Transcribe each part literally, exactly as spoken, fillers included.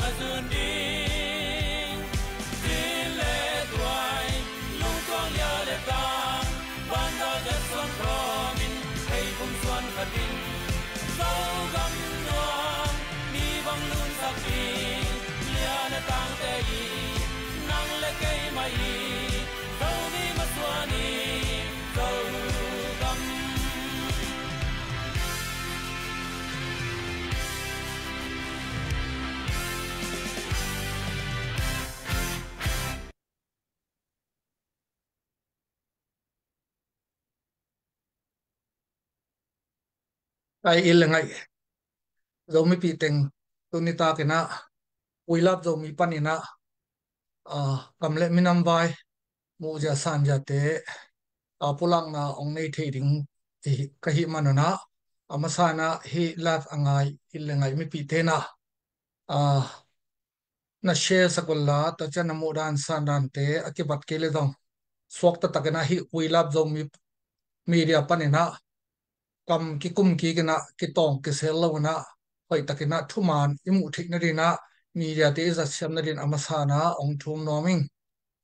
Zun ding, zin le tuai, lungtuang lia le tang, van dal zet suan prom in, hei kum suan khat in, Zogam nuam, mi bang lunsak ding, lia le tangte i, nang le keimah i, Zomi masuan i, Zogam. Ai, i le ngaih Zomipih teng tuni takin ah We Love Zomi panin ah, ah, kam le minam vai muhzia sanziate, ah, pulakna hong nei thei ding ka hih manun ah, a masa in ah hih live a ngai i le ngaih mipihte in ah, ah, na share sak unla, tua ciang na muhdan sandante a kibat kei le zong suakta takin ah hih We Love Zomi media panin ah kam kikum kik in ah kitawng kisel lo in ah hoih takin ah thuman i muh theih nading in ah mediate i zatsiam nading a masa in ah hong thum nuam ing.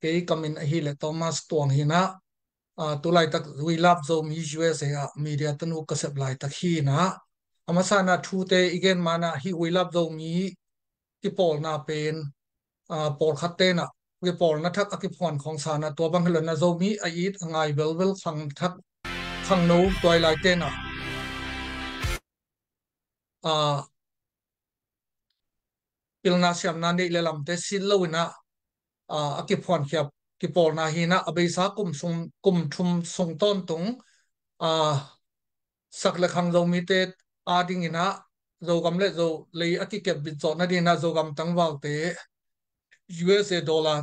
Kei ka min ahih leh Thomas Tuang hi in ah, ah, tu laitak We Love Zomi U S A ah media tanu ka sep laitak hi in ah, a masa in ah thute i gen ma in ah hih We Love Zomi kipawlna pen, ah, pawlkhatte in ah kipawlna thak a kiphuan khawng sa in ah, tua bang hi lo in ah Zomi a it a ngai belbel khang thak khangno tuailaite in ah, ah, pilna siamna neih le lamte sit lo in ah, ah, a kiphuankhia kipawlna hi in ah, a beisa kum sung, kum thum sung tawntung, ah, sak le khang Zomite ading in ah Zogam le Zo lei a kikep bit zawh nading in ah Zogam tangvalte U S A dollar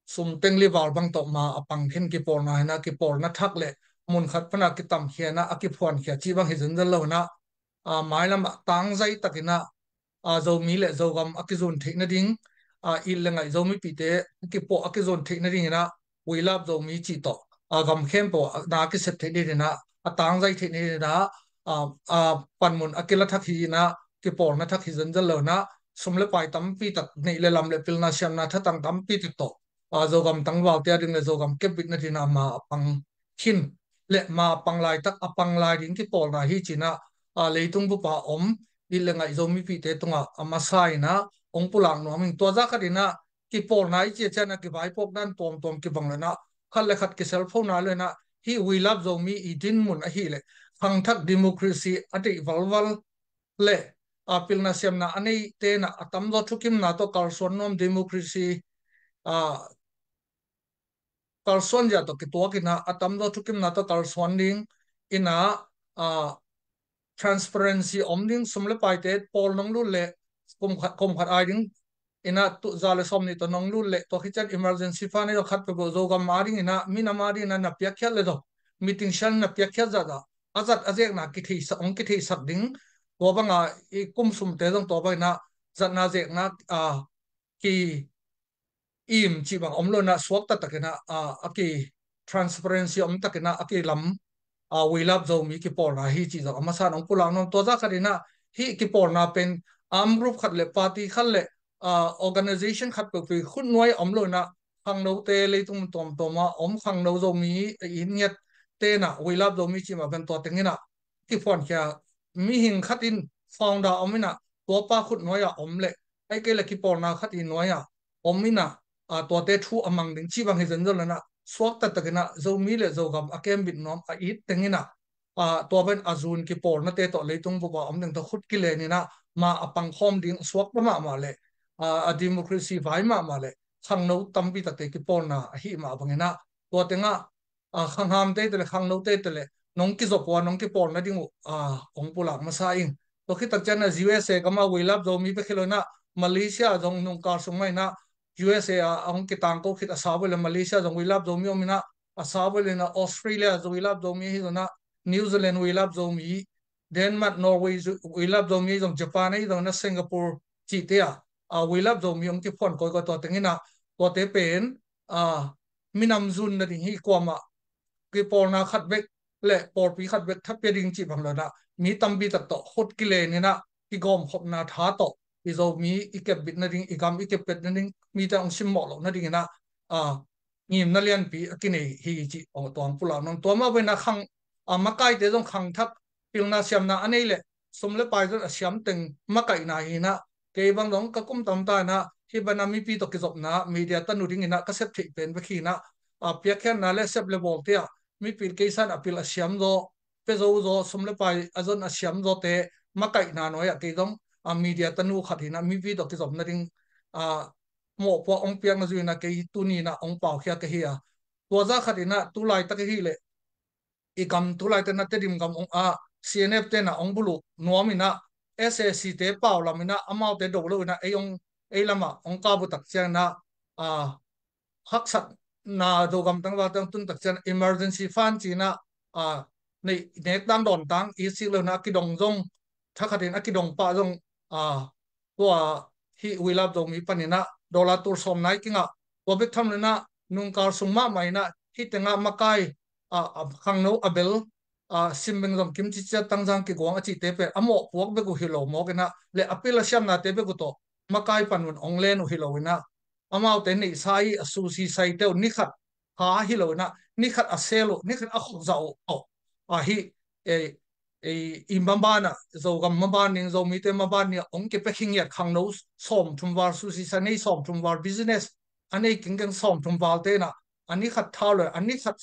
sum teng li val bang tawh ma a pang khin kipawlna hi in ah, kipawlna thak le mun khat pan a kitamkhia in ah a kiphuankhia cih bang hi zenzen lo in ah, ah, mailam ah tangzai takin ah, ah, Zomi le Zogam a kizun theih nading, ah, it le ngaih Zomipihte a kipawh a kizun theih nading in ah We Love Zomi cih tawh, ah, gam khempeuh ah na kisep theih nading in ah, a tangzai theih nading in ah, ah, ah, panmun a kila thak hi in ah, kipawlna thak hi zenzen lo in ah, sum le pai tampi tak, neih le lam le pilna siamna thatang tampi tak tawh, ah, Zogam tangvalte ading le Zogam kepbit nading in ah ma a pang khin le ma a pang laitak, a pang lai ding kipawlna hi ci in ah, ah, leitung bup a om it le ngaih Zomipihte tungah a masa in ah hong pulak nuam ing. Tua zah khat in ah kipawlna i cih ciang ah kivaipuak dan tuamtuam kibang lo in ah, khat le khat kiselpho nai lo in ah, hih We Love Zomi i dinmun ahih leh khangthak democracy a deih valval le, ah, pilna siamna a neite in ah a tamzaw thukimna tawh kalsuan nuam, democracy, ah, kalsuan zia tawh kituak in ah a tamzaw thukimna tawh kalsuan ding in ah, ah, transparency om ding, sum le paite pawl nong lut leh kum khat, kum khat ai ding in ah, tu za le sawm nih tawh nong lut leh tua khit ciang emergency fund ahi zong khat peuhpeuh Zogam ading in ah, minam ading in ah na piakkhiat le zong meeting sial na piakkhiat zat ah, a zat a zekna kitheihsak, hong kitheihsak ding, tua bang a i kum sumte zong tua bang in ah zatna zekna, ah, ki im cih bang om lo in ah, suakta takin ah, ah, a ki transparency om takin ah a kilam, ah, We Love Zomi kipawlna hi cih zong a masa in hong pulak nuam. Tua zah khat in ah hih kipawlna pen arm group khat le party khat le, ah, organization khat peuhpeuh khutnuai a om lo in ah, khangnote leitung tuamtuam a om khangno Zomi a it ngiatte in ah We Love Zomi cih mah pen tua teng in ah kiphuankhia, mihing khat in founder om in ah, tuapa khutnuai a om leh, ahih kei leh kipawlna khat i nuai a om in ah, ah, tuate thu a mang ding cih bang hi zenzen lo in ah, suakta takin ah Zomi le Zogam a kembit nuam a it teng in ah, ah, tua bang a zun kipawlnate tawh leitung bup a om ding tawh khut kilen in ah ma a pang khawm ding suak pah mahmah leh, ah, a democracy vai mahmah leh khangno tampi takte kipawlna ahih mah bang in ah, tua teng ah, ah, khanghamte te le khangnote te le nong kizop uh a nong kipawl nading uh, ah, hong pulak masa ing. Tua khit tak ciang ah U S A gam a We Love Zomi bek hi lo in ah, Malaysia zong nungkal sung mah in ah U S A a hong kitangko khit a sau ve leh Malaysia zong We Love Zomi om in ah, a sau ve leh in ah Australia zong We Love Zomi hi zong in ah, New Zealand We Love Zomi, Denmark, Norway zu-, We Love Zomi zong, Japan ahi zong in ah, Singapore cihte ah, ah, We Love Zomi hong kiphuan kawikawi, tua teng in ah, tuate pen, ah, minam zun nading hi, kuamah kipawlna khat bek le pawlpi khat bek tha pia ding cih bang lo in ah, mi tampi tak tawh khut kilen in ah kigawmkhopna tha tawh i Zomi i kepbit nading, i gam i kepbit nading, mite hong simmawh loh nading inah, a, ngimna lianpi a kinei hi cih, aw, tua hong pulak nuam. Tua mah bangin ah khang, a, makaite zong khangthak pilna siamna a nei leh sum le pai zong a siam teng makaihna hi inah, kei bang zong ka kum tamta inah hih bana mipi tawh kizopna media tanu ding inah ka sep theih pen bek hi inah, a, piakkhiatna le sep le bawlte ah mipil keisan a pil a siam zaw, pia zo zaw, sum le pai a zon a siam zawte makaihna nuai-ah kei zong, a, media tanu khat hi inah mipi tawh kizopna ding, a, mawhpuak hong piakna zui inah kei tuni inah hong paukhia ka hi a. Tua zah khat inah tu laitak ahih leh i gam tu laite inah Tedim gam hong, a, C N F te inah hong buluk nuam inah, S A C te pau lam inah amaute do lo inah ei hong, ei lamah hong kap uh tak ciang inah, a, haksatna Zogam tangvalte hong tun tak ciang emergency fund ci inah, a, neih, nek tang dawn tang i sik lo inah a kidong zong, thakhatin a kidong pah zong, a, tua hih We Love Zomi pan inah dollar tul sawm nai kingah, tua bek tham lo inah nungkal sung mahmah inah hih tengah makai, a, a, khangno a bel, a, Simbeng zong kim ciciat Tangzang kiguang a cihte pen a mawhpuak bek uh hi lo mawk inah, le a pil a siamnate bek uh tawh makai panmun hong len uh hi lo inah, amaute neihsa i a susi saite uh ni khat ha hi lo inah, ni khat a sel uh, ni khat a khokzah uh tawh, a, hih, e, e, i maban ah, Zogam maban ding, Zomite maban ding ah hong kipia khingiat khangno sawmthum val, susi sa nei sawmthum val, business a nei kingkeng sawmthum valte inah a ni khat thau le a ni khat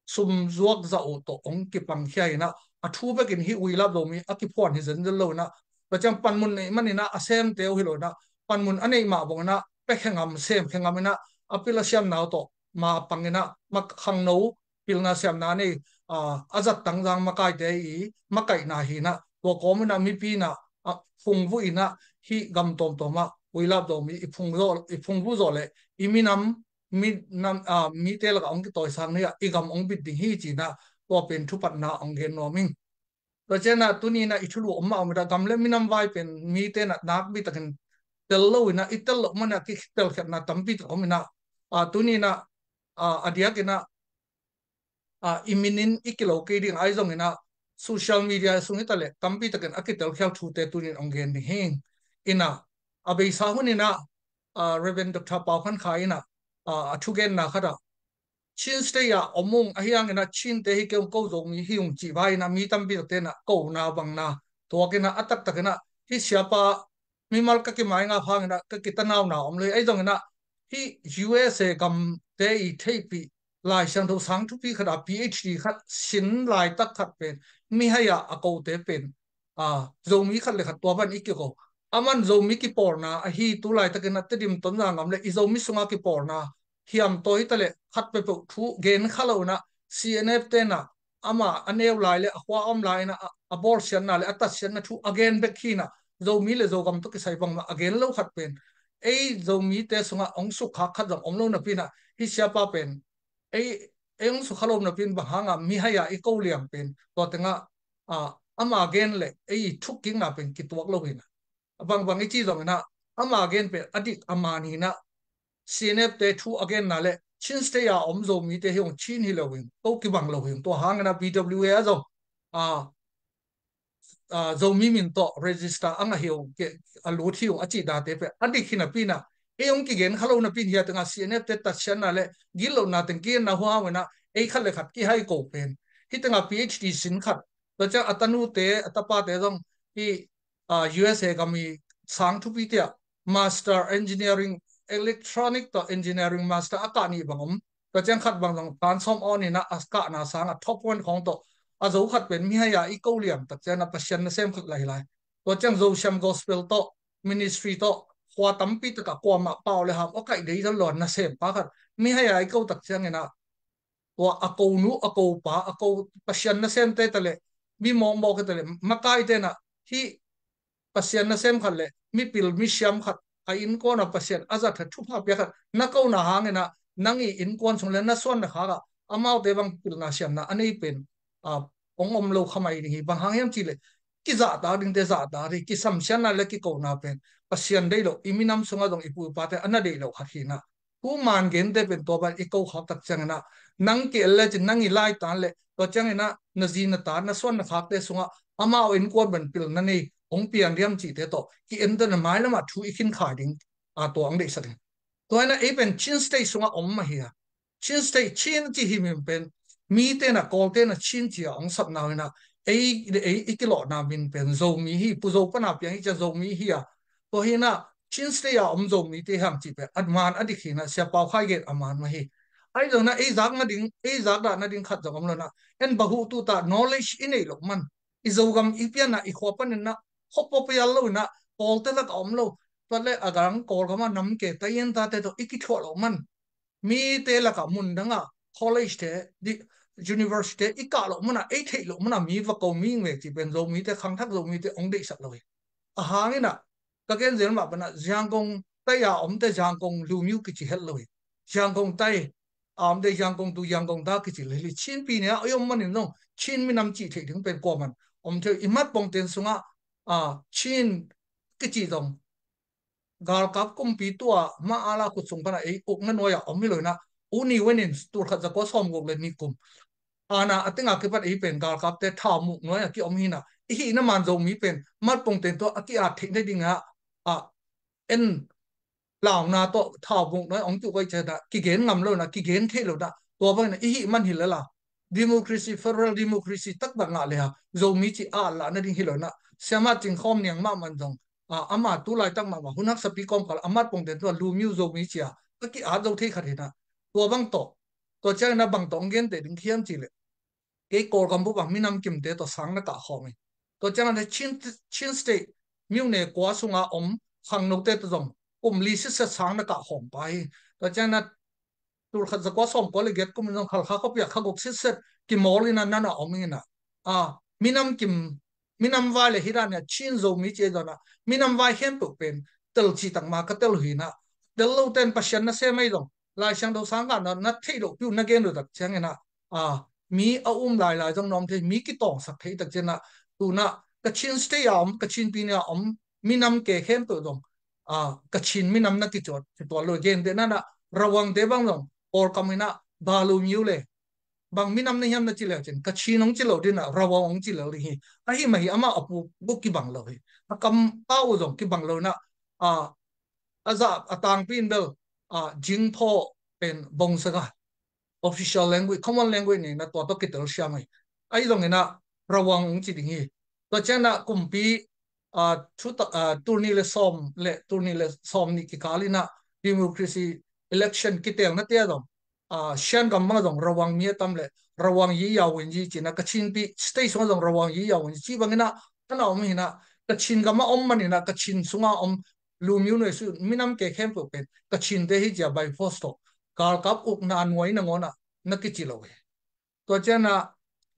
sum zuak zah uh tawh hong kipangkhia inah, a thu bekin hih We Love Zomi a kiphuan hi zenzen lo inah, tua ciang panmun neih man inah a semte uh hi lo inah, panmun a neih mah bang inah pia khe ngam, sem khe ngam inah, a pil a siamna uh tawh ma pang inah, ma khangno pilna siamna nei, a, a zat Tangzang makaite i makaihna hi inah, tua kawm inah mipi inah, a, phungvuh inah hih gam tawmtawm ah We Love Zomi i phungvuh zawh, i phungvuh zawh leh i minam, minam, a, mite lakah hong kitawisang ni ah i gam hong bit ding hi ci inah, tua pen thupatna hong gen nuam ing. Tua ciang inah tuni inah i thulu om mah om inah gam le minam vai pen mite inah nakpi takin tel lo inah, i tel loh man ah kitelkhiatna tampi tak om inah, a, tuni inah, a, a diak inah, a, i minin i kilo kei ding ahi zong inah social media sung hi ta leh tampi takin a kitelkhial thute tuni in hong gen ding hi inah, a beisa hun inah, a, Reverend Doctor Pau Khan Khai inah, a, a thugenna khat ah Chin State ah om ung, ahi hang inah Chinte hi kei ung, ko Zomi hi ung cih vai inah mi tampi takte inah kona bangna tuak inah, a taktak inah hih siapa mimal ka kimaingap hang inah ka kitanauna om lo hi. Ahi zong inah hih U S A gamte i theihpih Lai Siangtho sang thupi khat ah P H D khat sin laitak khat pen mihai ah a kote pen, a, Zomi khat le khat tua pan i kiko. Aman Zomi kipawlna ahi tu laitakin ah Tedim, Tonzang gam le i Zomi sunga kipawlna hiam tawi hi ta leh khat peuhpeuh thu gen kha lo inah, C N F te inah ama a neu lai le a khua a om lai inah a, a bawlsiatna le a tatsiatna thu a gen bek hi inah, Zomi le Zogam tawh kisai bangmah a gen lo khat pen ei Zomite sungah hong sukkhak khat zong om lo napi inah, hih siapa pen ei, ei hong sukha lo napi in bang hanga mihai ah i ko liang pen tua tengah, a, ama gen le ei i thukkikna pen kituak lo hi inah, a bangbang i ci zong inah ama gen pen a dik a man hi inah, C N F te thu a genna le Chin State ah om Zomite hi ung, Chin hi lo hi ung, ko kibang lo hi ung. Tua hang inah B W A ah zong, a, a, Zomi min tawh register a ngah hi ung, ke, a lut hi ung a cih date pen a dik hi napi inah, ei hong kigen kha lo napi in hih tengah C N F te tatsiatna le gitlohna teng kigenna huau inah ei khat le khat kihai ko pen, hih tengah P H D sin khat, tua ciang a tanute a tapate zong hih, a, U S A gam i sang thupite ah Master Engineering, Electronic tawh Engineering Master a kah nih bang om. Tua ciang khat bang zong tan sawm awn inah a kahna sangah top one khawng tawh a zo khat pen mihai ah i ko liang tak ciang inah Pasian nasem khat lai lai. Tua ciang Zosiam Gospel tawh, ministry tawh, khua tampi takah kuamah pau le ham a kaih dei zon lo a nasem pa khat mihai ah i ko tak ciang inah, tua a ko nu, a ko pa, a ko Pasian nasemte ta leh, mi mawkmawk hi ta leh, makaite inah hih Pasian nasem khat le mipil misiam khat a innkuan ah Pasian a zat khat, thupha pia khat na kona hang inah nang i innkuan sung le na suan na khak ah amaute bang pilna siamna a nei pen, a, hong om lo kha mai ding hi. Bang hang hiam cih leh kizahtak dingte zahtak ding, kisamsiatna le kikona pen Pasian deih loh, i minam sungah zong i pu i pate a na deih loh khat hi inah, thu man gente pen tua bang i ko khak tak ciang inah, nang ki-el lecin nang i laitan le tua ciang inah na zi na ta, na suan na khakte sungah amau innkuan bang pilna nei, hong piang diam cihte tawh ki-en tena mailamah thu i khin khai ding, a, tua hong deihsak in. Tua hi na ei pen Chin State sungah om mah hi a. Chin State, Chin cih himhim pen mite na, Kawlte na Chin ci-a hong sapna uh hi na, ei, ei i kilawhna min pen Zomi hi, Pu Zo pana piang hi cia Zomi hi a. Tua hi na Chin State a om Zomite hang cih pen a man a dik hi na, Sia Pau Khai gen a man mah hi. Ahi zong na ei zak nading, ei zak dah nading khat zong om lo na, en bahuh tuta knowledge i neih loh man, i Zogam i pianna i khua panin na, khop pawpial lo in na, Kawlte lak a om lo, tua le a gang Kawlgam a nam ke tayen tate tawh i kithuah loh man, mite lakah mun dangah college te, di-, university te i kah loh munah, ei theih loh munah mi va ko mi ing ve cih pen Zomite, khangthak Zomite hong deihsak lo hi. A hang in ah ka gen zel mah banah Yangon tai a omte Yangon lumyo kici het lo hi. Yangon tai a omte Yangon tu Yangon ta kici lo hi. Chin pi ne a i om manin zong Chin minam cih theih ding pen kuaman om thei. I mat pongten sungah, a, Chin kici zong galkap kumpi tua ma ala khut sung pana ei ukna nuai-ah om hi lo in ah, u ni wenin tulkhat zakua sawmguk le ni kum ana a tenga kipat ei pen galkapte thaumuk nuai-ah ki-om hi na, i hihna man Zomi pen mat pongten tua a ki-at theih nadingah, a, en launa tawh thaumuk nuai ong kiuk oi ceta kigen ngam lo na, kigen thei lo na, tua bangin i hih man hi lala democracy, federal democracy taktak ngah le a Zomi ci a lah nading hi lo na, siama cingkhawm niang mahmah zong, a, ama tu laitak mahmah hun haksapi kawmkal a mat pongten tua lumyo Zomi cia a ki-at zo thei khat hi na, tua bang tawh, tua ciangin a bang tawh ong gente ding khiam ci le, kei Kawlgam bup ah minam kimte tawh sang na kah khawm hi. Tua ciangin a Chin, Chin State myone kua sunga om khangnote tawh zong kum li sitset sang na kah khawm pa hi. Tua ciangin a tulkhat zakua sawmkua le giat kum in zong Khalkha khuapi ah kha guk sitset kimawl in a nana om in a, a, minam kim, minam vai le hi dan in a Chin Zomi ci ei zong a minam vai khempeuh pen tel cih tak ma ka tel uh hi na, tel lo ten Pasian na sem ei zong Lai Siangtho sang kah na, na theih loh piu na gen uh tak ciangin a, a, mi a um lailai zong na om thei, mi kitawngsak thei tak ciangin a, tuna Kachin State a om, Kachin pi ne a om minam ke khempeuh zong, a, Kachin minam na kicuat, kituat lo gen te na na, Rawangte bang zong Kawlkam in a, ba lumyo le bang minam na hiam na ci le cin, Kachin ong ci lo ding a, Rawang ong ci lo ding hi. Ahi mah hi amah a pu buk kibang lo hi. A kam pau zong kibang lo na, a, a zah a tangpi in bel, a, Jingpho pen bongsaga official language, common language ni na tua tawh kitel siam hi. Ahi zongin a Rawang ong ci ding hi. Tua ciangin a kumpi, a, thu ta, a, tulni le sawm le, tulni le sawm nih kikal in a democracy election kitelna te a zong, a, Shan gam bang a zong Rawang mi a tam le, Rawang yi yawin yi ci na, Kachin pi state sung a zong Rawang yi yawin yi ci bangin a, ana om hi na, Kachin gam a om manin a, Kachin sunga om lumyo nuai su minam ke khempeuh pen Kachinte hi cia by force tawh galkap ukna nuai nangawn a na kici lo hi. Tua ciangin a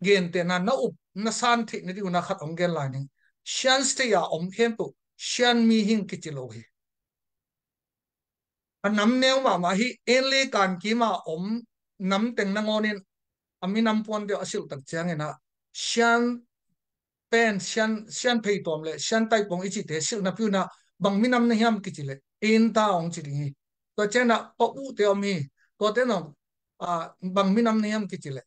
gentehna na up na san theih na ding un a khat ong gen lai ning. Shan State a om khempeuh Shan mi hing kici lo hi. A nam neu mahmah hi, en le kan kim a om nam teng nangawn in a minam puan deuh a silh tak ciangin a Shan pen Shan, Shan Pheituam le Shan Taipong i cihte silhna piu in a bang minam na hiam kici le, Inta ong ci ding hi. Tua ciangin a Pa Uh te om hi. Tuate zong, a, bang minam na hiam kici le,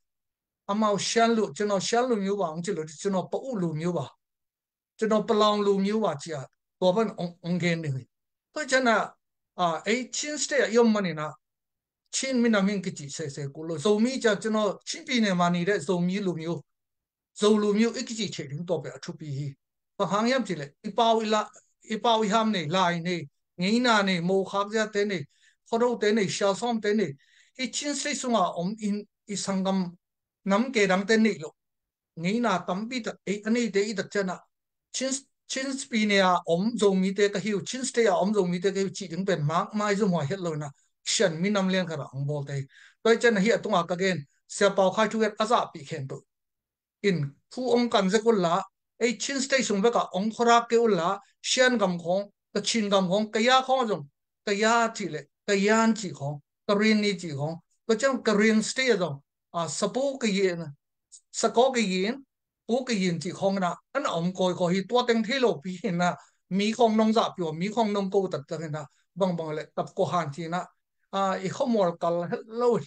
amau Shan lu, cino Shan lumyo ba ong ci lo, cino Pa Uh lumyo ba, cino Pa Laung lumyo ba ci a, tua bang ong, ong gen ding hi. Tua ciangin a, a, ei Chin State a i om manin a Chin minam hing kici sese kul lo. Zomi cia cino Chin pi ne mani de Zomi lumyo, Zo lumyo i kici thei ding tua pen a thupi hi. Bang hang hiam ci le, i pau i la, i pau i ham nei, lai nei, ngeina nei, mokhak ziate nei, Khuado te nei, Sialsawm te nei, hi Chin State sunga om in i sanggam nam ke dangte nei lo. Ngeina tampi tak, ei, a neite i tak ciangin a Chin, Chin pi ne a om Zomite ka hi uh, Chin State a om Zomite ka hi uh cih ding pen mak maizum huai het lo in a, Shan minam lian khat a ong bawl te hi. Tua ciangin a hi a tunga ka gen, Sia Pau Khai thu gen a zahpih khempeuh in thu ong kan zek un la, ei Chin State sung bek a ong khuarak kei un la, Shan gam khawng, Kachin gam khawng, Kaya khawng a zong, Kaya cih le, Kayan cih khawng, Karenni cih khawng, tua ciang Karen State a zong, a, Sapo Kayin, Sakaw Kayin, Pu Kayin cih khawng in a, ana om kawikawi hi. Tua teng thei lo pi hi in a, mi khawng nong zahpih uh a, mi khawng nong ko taktak hi in a, bangbang le tap kua han ci in a, a, i khuamual kal het lo hi.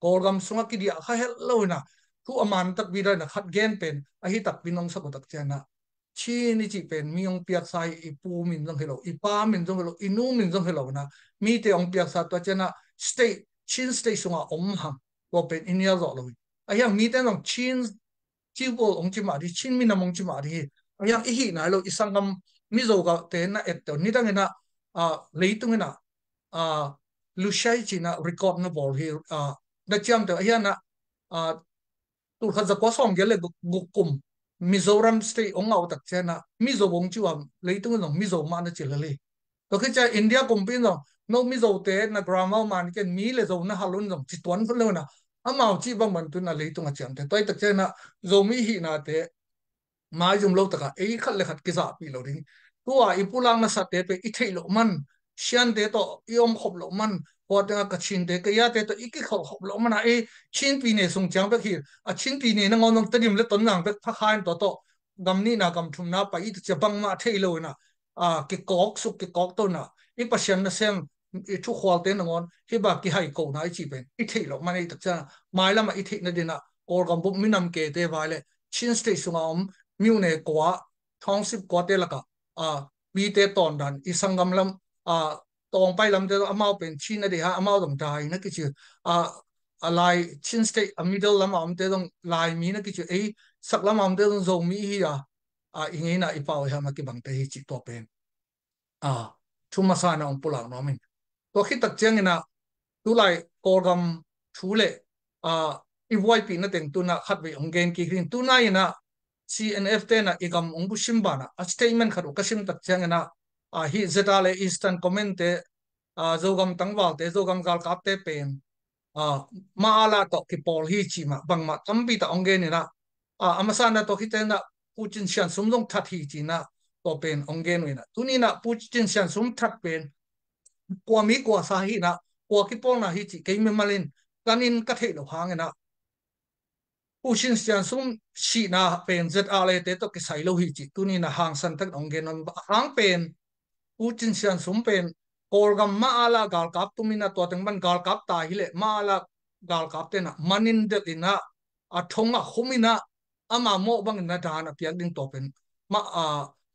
Kawlgam sungah kidiah kha het lo in a, thu a man takpi dan in a khat gen pen, a hi takpi nong sak uh tak ciang in a, Chin i cih pen mi hong piaksa hi, i pu min zong hi lo, i pa min zong hi lo, i nu min zong hi lo na, mite hong piaksa, tua ciangin ah state, Chin state sungah om hang, tua pen i nial zawh lo hi. Ahi hang mite zong Chin, Chin people hong ci mah ding, Chin minam hong ci mah ding hi. Ahi hang i hih nai lo, i sanggam Mizo gah te na et teh, nidangin ah, ah, leitungin ah, ah, Lushai ci-in ah record na bawl hi, ah, na ciamteh. Ahi hang ah, ah, tul khat za kua sawmgiat le guk, guk kum Mizoram state hong ngah uh tak ciangin ah Mizo hong ci uh a, leitungin zong Mizo mah na ci lel hi. Tua khit ciang India kumpi in zong, no Mizote na grammar man ken, mi le Zo na hal un, zong ci tuan khol lo in ah, amau cih bangbang tu-in ah leitung a ciamteh. Tua hi tak ciangin ah Zomi hihnate maizum lo takin ei khat le khat kizahpih lo ding. Tua i pulak nasate pen i theih loh man, Siante tawh i om khop loh man, hua tengah Kachinte, Kayate tawh i kikhop khop loh man a, ei Chin pyine sung ciang bek hi, a Chin pyine nangawn zong Tedim le Tonzang bek pha kha in, tua tawh gam nihna gam thumna pai i, tua ciang bangmah thei lo in ah, a, kikawk suk kikawk to in ah, i Pasian nasem, i thukhualte nangawn hih bang kihai kohna i cih pen i theih loh man, ei tak ciang mailam ah i theih nadingin ah Kawlgam bup minam kete vai le Chin state sungah om myone kua, township kuate lakah, a, mite tawndan, i sanggam lam, a, tawngpai lamte zong amau pen Chin a deih a, amau zong Dai na kici uh. A, a Lai, Chin state a middle lamah omte zong Laimi na kici uh. Ei sak lamah omte zong Zomi hi a, a, i ngeina i pau i ham a kibangte hi cih tua pen, a, thu masa in ah hong pulak nuam ing. Tua khit tak ciangin ah tulai Kawlgam thu le, a, i buaipihna teng tu-in ah khatvei hong gen kik ding. Tu-in ah C N F te in ah i gam hong busim banah a statement khat uh ka sim tak ciangin ah, a, hih ZRA Eastern Command te, a, Zogam tangvalte, Zogam galkapte pen, a, Maala tawh kipawl hi cih mah bangmah tampi tak hong gen in ah, a, a masa in ah tua khit ciangin ah Pu Cin Sian Sum zong that hi ci-in ah tua pen hong gen uh in ah, tuni-in ah Pu Cin Sian Sum that pen kua mi kua sa hi in ah, kua kipawlna hi cih kei mimal in kan in ka theih loh hangin ah, Pu Cin Sian Sum sihna pen ZRA te tawh kisai lo hi cih tuni-in ah hangsan takin hong gen nuam ing. A hang pen Pu Cin Sian Sum pen Kawlgam Maala galkap tum in ah, tua teng pan galkap tai hi leh Maala galkapte in ah man in delh in ah, a thong ah khum in ah, ama mawh bangin ah dan a piak ding, tua pen Ma, a,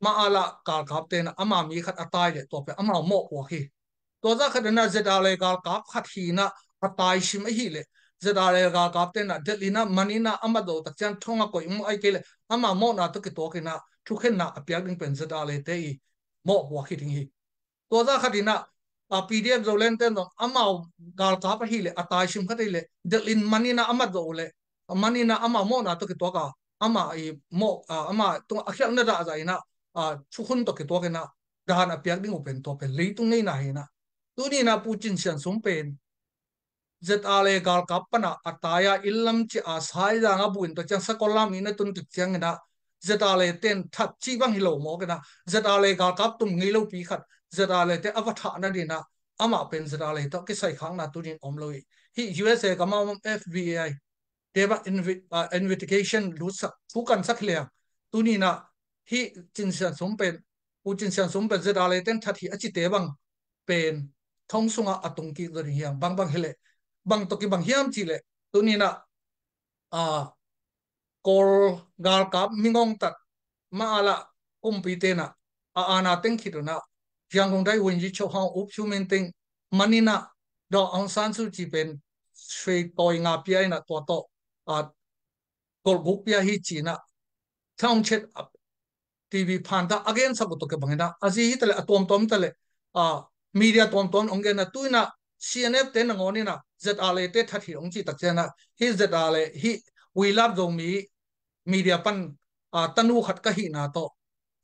Maala galkapte in ah ama mi khat a tai leh tua pen amau mawh puak hi. Tua zah khat in ah ZRA galkap khat hi in ah a tai sim ahih leh ZRA galkapte in ah delh in ah man in ah a mat zo tak ciang thong ah koih mawh, ahih kei leh ama mawhna tawh kituak in ah thukhenna a piak ding pen ZRA te i mawh puak hi ding hi. Tua zah khat in ah, a, PDF Zolandte in zong amau galkap ahih leh, a tai sim khat ahih leh delh in man in ah a mat zo uh leh, man in ah ama mawhna tawh kituak a, ama i mawh, a, ama tungah a khialhna dah zah in ah, a, thukhun tawh kituak in ah dan a piak ding uh pen tua pen leitung ngeina hi in ah, tuni-in ah Pu Cin Sian Sum pen ZRA galkap pan ah a tai a, inn lam ciah a, Saizang ah bu in, tua ciang Sakollam inn a tun tak ciangin ah ZRA te in that cih bang hi lo mawk in ah, ZRA galkap tum ngei lopi khat ZRA te a va thah nadingin ah amah pen ZRA tawh kisai khakna tuni-in om lo hi. Hih USA gam ah om FBI te bang invi-, a, investigation lutsak, thu kansak hi leng, tuni-in ah hih Cin Sian Sum pen, Pu Cin Sian Sum pen ZRA te in that hi a cite bang pen thong sungah a tung kik zaw ding hi hang. Bangbang hi leh, bang tawh kibang hiam cih leh, tuni-in ah, a, Kawl galkap mi ngongtat Maala kumpite in ah a aana teng khit un ah, Yangon dai Win Yi Cho Hang, U Phyo Min teng man in ah, Daw Aung San Suu Kyi pen sui tawi nga pia in ah, tua tawh, a, golhguk pia hi ci-in ah, Thong Chet, a, TV phan ta a gensak uh tawh kibang in ah, a zi hi ta leh, a tuamtuam hi ta leh, a, media tuamtuam hong gen in ah, tu-in ah CNF te nangawn in ah ZRA te that hi hong cih tak ciangin ah, hih ZRA, hih We Love Zomi media pan, a, tanu khat ka hihna tawh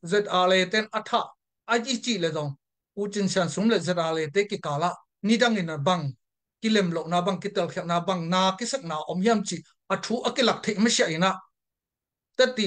ZRA te in a thah a i cih leh zong, Pu Cin Sian Sum le ZRA te kikal ah nidangin ah bang kilem lohna, bang kitelkhialhna, bang na kisakna om hiam cih a thu a kilak theih masiah in ah, tati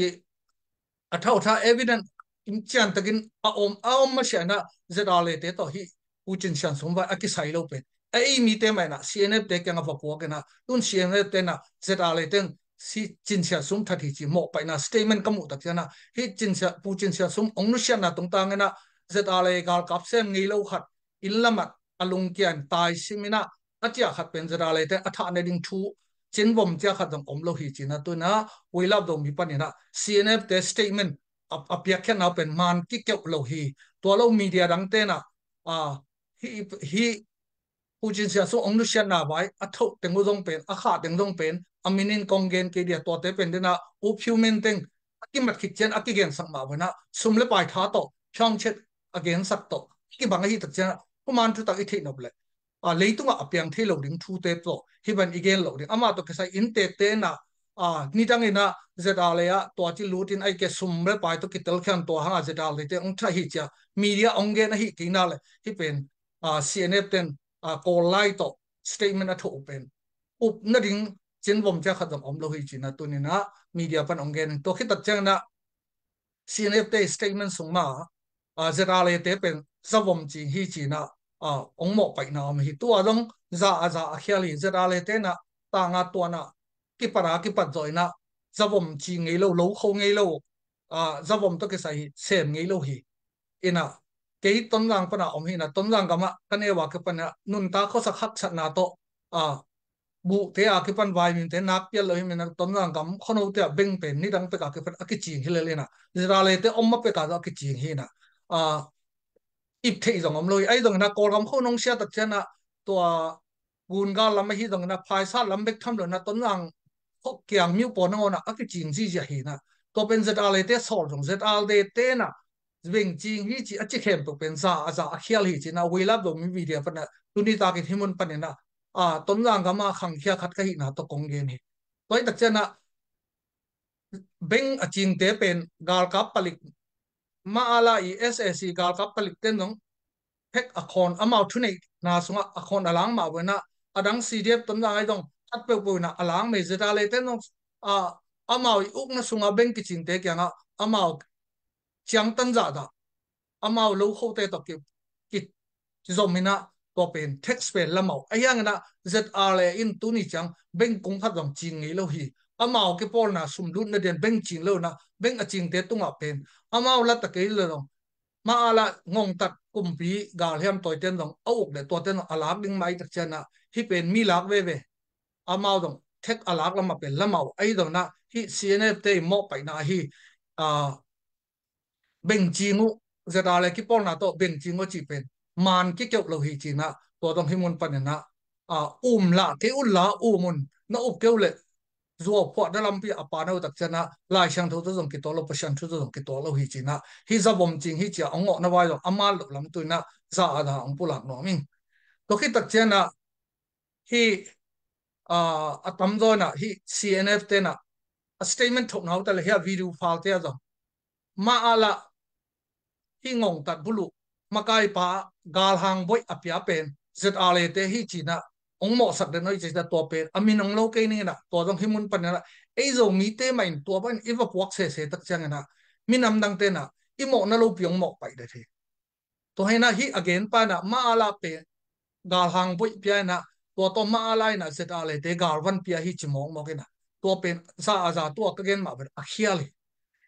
a thautha evidence in ciantakin a om, a om masiah in ah ZRA te tawh hih Pu Cin Sian Sum vai a kisai lo pen, a, ei mite mah in ah CNF te kiangah va puak in ah, tun CNF te in ah ZRA te in si Cin Sian Sum that hi ci mawhpaihna statement ka muh tak ciangin ah, hih Cin Sian, Pu Cin Sian Sum hong nusiatna tungtangin ah ZRA galkap sem ngei lo khat inn lam ah a lungkia in tai sim in ah, a ciah khat pen ZRA te a thah nading thu, cinvom ciah khat zong om lo hi ci-in ah, tu-in ah We Love Zomi panin ah CNF te statement a, a piakkhiatna uh pen man kikeuh lo hi. Tua lo media dang tenah, a, hi, hi Pu Cin Sian Sum ong nusiatna vai a thoh teng uh zong pen, a khah teng zong pen a minin kong gen kei dia, tuate pen denah U Phyu Min teng a kimat khit cian a kigensak mah venah sum le pai tha tawh, Pyeongchang a gensak tawh kibang ahi tak cianah human thutak i theih nop leh, a, leitungah a piang thei lo ding thute tawh hi ban i gen lo ding. Amah tawh kisai inntek tenah, a, nidang inah Z R A ah tua ci lutin ai ke sum le pai tawh kitelkhian tua hangah Z R A te ong thah hi cia media ong gen ahi kei na le hi pen, a, C N F ten, a, Kawl lai tawh statement a thoh uh pen up nading cinvom cia khat zong om lo hi cinah tuninah media pan ong gen. Tua khit tak cianginah C N F te statement sung ma, a, Z R A te pen zavom cing hi cinah, a, ong mawhpaihna om hi. Tua zong za a za a khial hi. Z R A tenah tanga tuanah kipat a kipat zawh inah zavom cing ngei lo, lo kho ngei lo, a, zavom tawh kisai hi sem ngei lo hi. Inah kei Tonzang pana om hi inah, Tonzang gamah ka neu a kipanah nuntak khuasak haksatna tawh, a, buhte a kipan vaiminte nak pial lo hi minah Tonzang gam khuanote ah beng pen nidang pek a kipan a kicing hi lel inah, Z R A te om ma pek a zong a kicing hi inah, a, ip theih zong om lo hi. Ahi zonginah Kawlgam khuanong sia tak cianah tua Gungal lam ahi zonginah phaisat lam bek tham lo inah Tonzang khuak kiang miupaw nangawnah a kicing zihziah hi inah, tua pen Z R A te sawl zong Z R A tenah beng cing hi ci a ci khempeuh pen za a za a khial hi cinah We Love Zomi media panah tuni takin hi mun paninah, a, Tonzang gama khangkhia khat ka hihna tawh kong gen hi. Tua hi tak cianah beng a cingte pen galkap palik, ma ala i S A C galkap palik ten zong thek a khawn, amau thuneihna sungah a khawn a lang mah venah a dang C D F Tonzang ai zong khat peuhpeuh inah a lang mei. Z R A ten zong, a, amau i ukna sungah beng kicingte kiangah amau ciangtan zahdah amau lo khote tawh ki, ki, kizom inah tua pen tax pen lamau. Ahi hanginah Z R A in tuni ciang beng kung khat zong cing ngei lo hi. Amau kipawlna sum lutna dian beng cing lo inah beng a cingte tungah pen amau latta kei lo zong ma ala ngongtat kumpi galhiam tawiten zong a uk le tuaten zong a lak ding mah ahi tak cianah hi pen mi lak veve. Amau zong thek a lak lamah pen lamau ahi zonginah hi C N F te i mawhpaihna ahi, a, beng cing uh, Z R A kipawlna tawh beng cing uh cih pen man kikeuh lo hi cinah tua zong hi mun paninah, a, um lah kei un la um un, na up keuh le zuau phuahna lampi a pana uh tak cianah Lai Siangtho tawh zong kituak lo, Pasian thu tawh zong kituak lo hi cinah hi zavom cing hi cia ong ngawhna vai zong a man loh lam tuinah za a za ong pulak nuam ing. Tua khit tak cianah hi, a, a tamzaw inah hi C N F tenah a statement thohna uh ta le hi a video file te a zong ma ala hi ngongtat buluh makaipa galhang boih a pia pen Z R A te hi cinah ong mawhsak den hoih cinah tua pen a min ong lo kei ninginah tua zong hi mun paninah ei Zomite mah in tua pan i va puak sese tak cianginah minam dang tenah i mawhna lopi ong mawhpaih den hi. Tua hinah hi a genpa inah ma ala pen galhang boih pia inah tua tawh ma ala inah Z R A te galvan pia hi ci mawkmawk inah tua pen za a za tua ka gen mah pen a khial hi.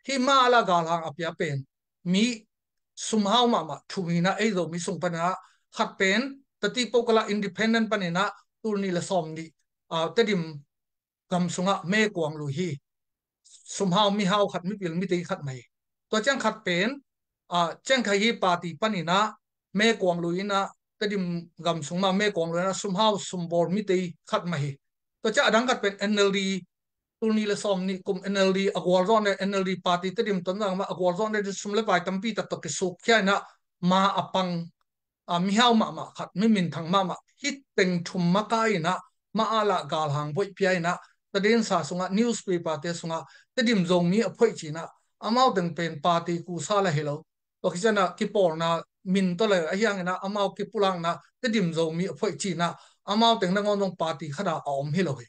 Hi ma ala galhang a pia pen mi sumhau mahmah thum hinah ei Zomi sung paninah khat pen tati pokala independent paninah tul nih le sawm nih, a, Tedim gam sungah mekuang lui hi. Sumhau mihau khat, mipil mitei khat mah hi. Tua ciang khat pen, a, ciang khat hi party paninah mekuang lui inah Tedim gam sung mah mekuang lui inah sumhau sumbawl mitei khat mah hi. Tua ciang a dang khat pen N L D, tul nih le sawm nih kum N L D a gualzawhna, N L D party Tedim Tonzang mah a gualzawhna sum le pai tampi tak tawh kisukkhia inah ma a pang, a, mihau mahmah khat, mi minthang mahmah, hi teng thum makai inah ma ala galhang boih pia inah tadinsa sungah, newspaper te sungah Tedim Zomi a phoih cinah amau teng pen party kusa la hi lo. Tua khit cianah kipawlna min tawh le ahi hanginah amau kipulakna Tedim Zomi a phoih cinah amau teng nangawn zong party khat a a om hi lo hi.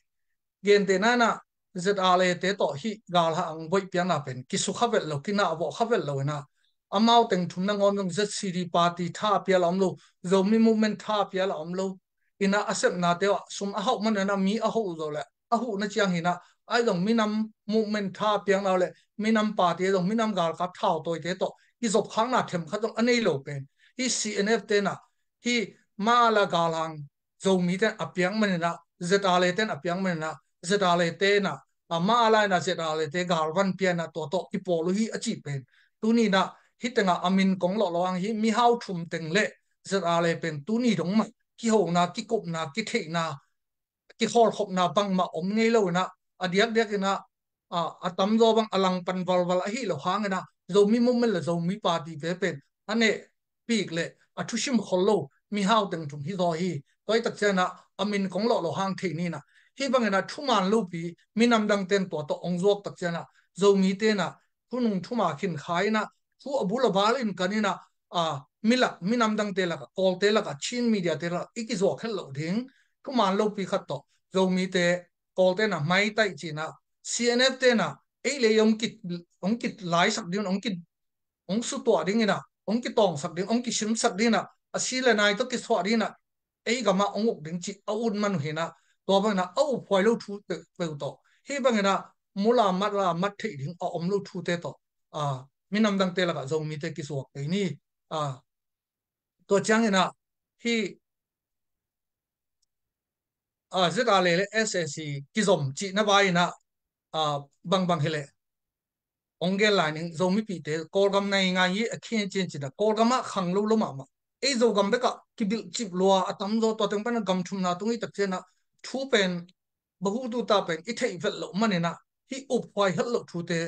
Gentehna inah Z R A te tawh hih galhang boih piakna pen kisukha vet lo, kinahvawh kha vet lo inah amau teng thum nangawn zong Z C D party tha a pial a om lo, Zomi movement tha a pial a om lo. Inah a sepnate uh ah sum a hauh man inah mi a huh zo le a huhna ciang hinah ai zong minam movement tha a piakna uh le minam party ai zong minam galkap thautawite tawh kizopkhakna themkhat zong a nei lo pen hi C N F tenah hi ma ala galhang Zomi ten a piak maninah Z R A ten a piak maninah Z R A tenah a ma ala inah Z R A te galvan pia inah tua tawh kipawl uh hi a cih pen Tuni inah hih tengah a min kong lawh lo hang hi mihau thum teng le ZRA le pen tuni dong mah kihona, kikupna, kitheihna, kikhawlkhopna bangmah om ngei lo inah a diakdiak inah a, a tamzaw bang a langpan valval ahi lo hang inah Zomi movement le Zomi party te pen a neh pik le a thusim khol lo mihau teng thum hi zaw hi. Tua hi tak cianah a min kong lawh lo hang thei ni inah hih bang inah thuman lopi minam dangte in tua tawh ong zuak tak cianah Zomi te inah thunung thuma khin kha inah thu a bul a bal in kan inah a, milak minam dangte lakah, Kawlte lakah, Chin media te lakah i kizuak het loh ding. Thuman lopi khat tawh Zomite, Kawlte inah maitaih ci inah CNF te inah ei le ei ong ki, ong kilaisak ding, ong ki, ong sutuah ding inah, ong kitawngsak ding, ong kisimsak ding inah a si le nai tawh kisuah ding inah ei gamah ong uk ding cih a ut man uh hi inah tua bang inah a uphuai lo thu peuhpeuh tawh hih bang inah mula mat la mat theih ding a om lo thute tawh a, minam dangte lakah Zomite kizuak kei ni. A, tua ciang inah hih a, ZRA le SAC kizom cihna vai inah a, bangbang hileh ong gen lai ning Zomipihte Kawlgam nai ngai hi a khin cian ci inah Kawlgam ah khang lo lo mahmah. Ei Zogam bekah kibilh cip lua a tamzaw tua teng pan a gam thumna tung hi tak cianah thu pen bahutu ta pen i theih velh loh man inah hih uphuai het loh thute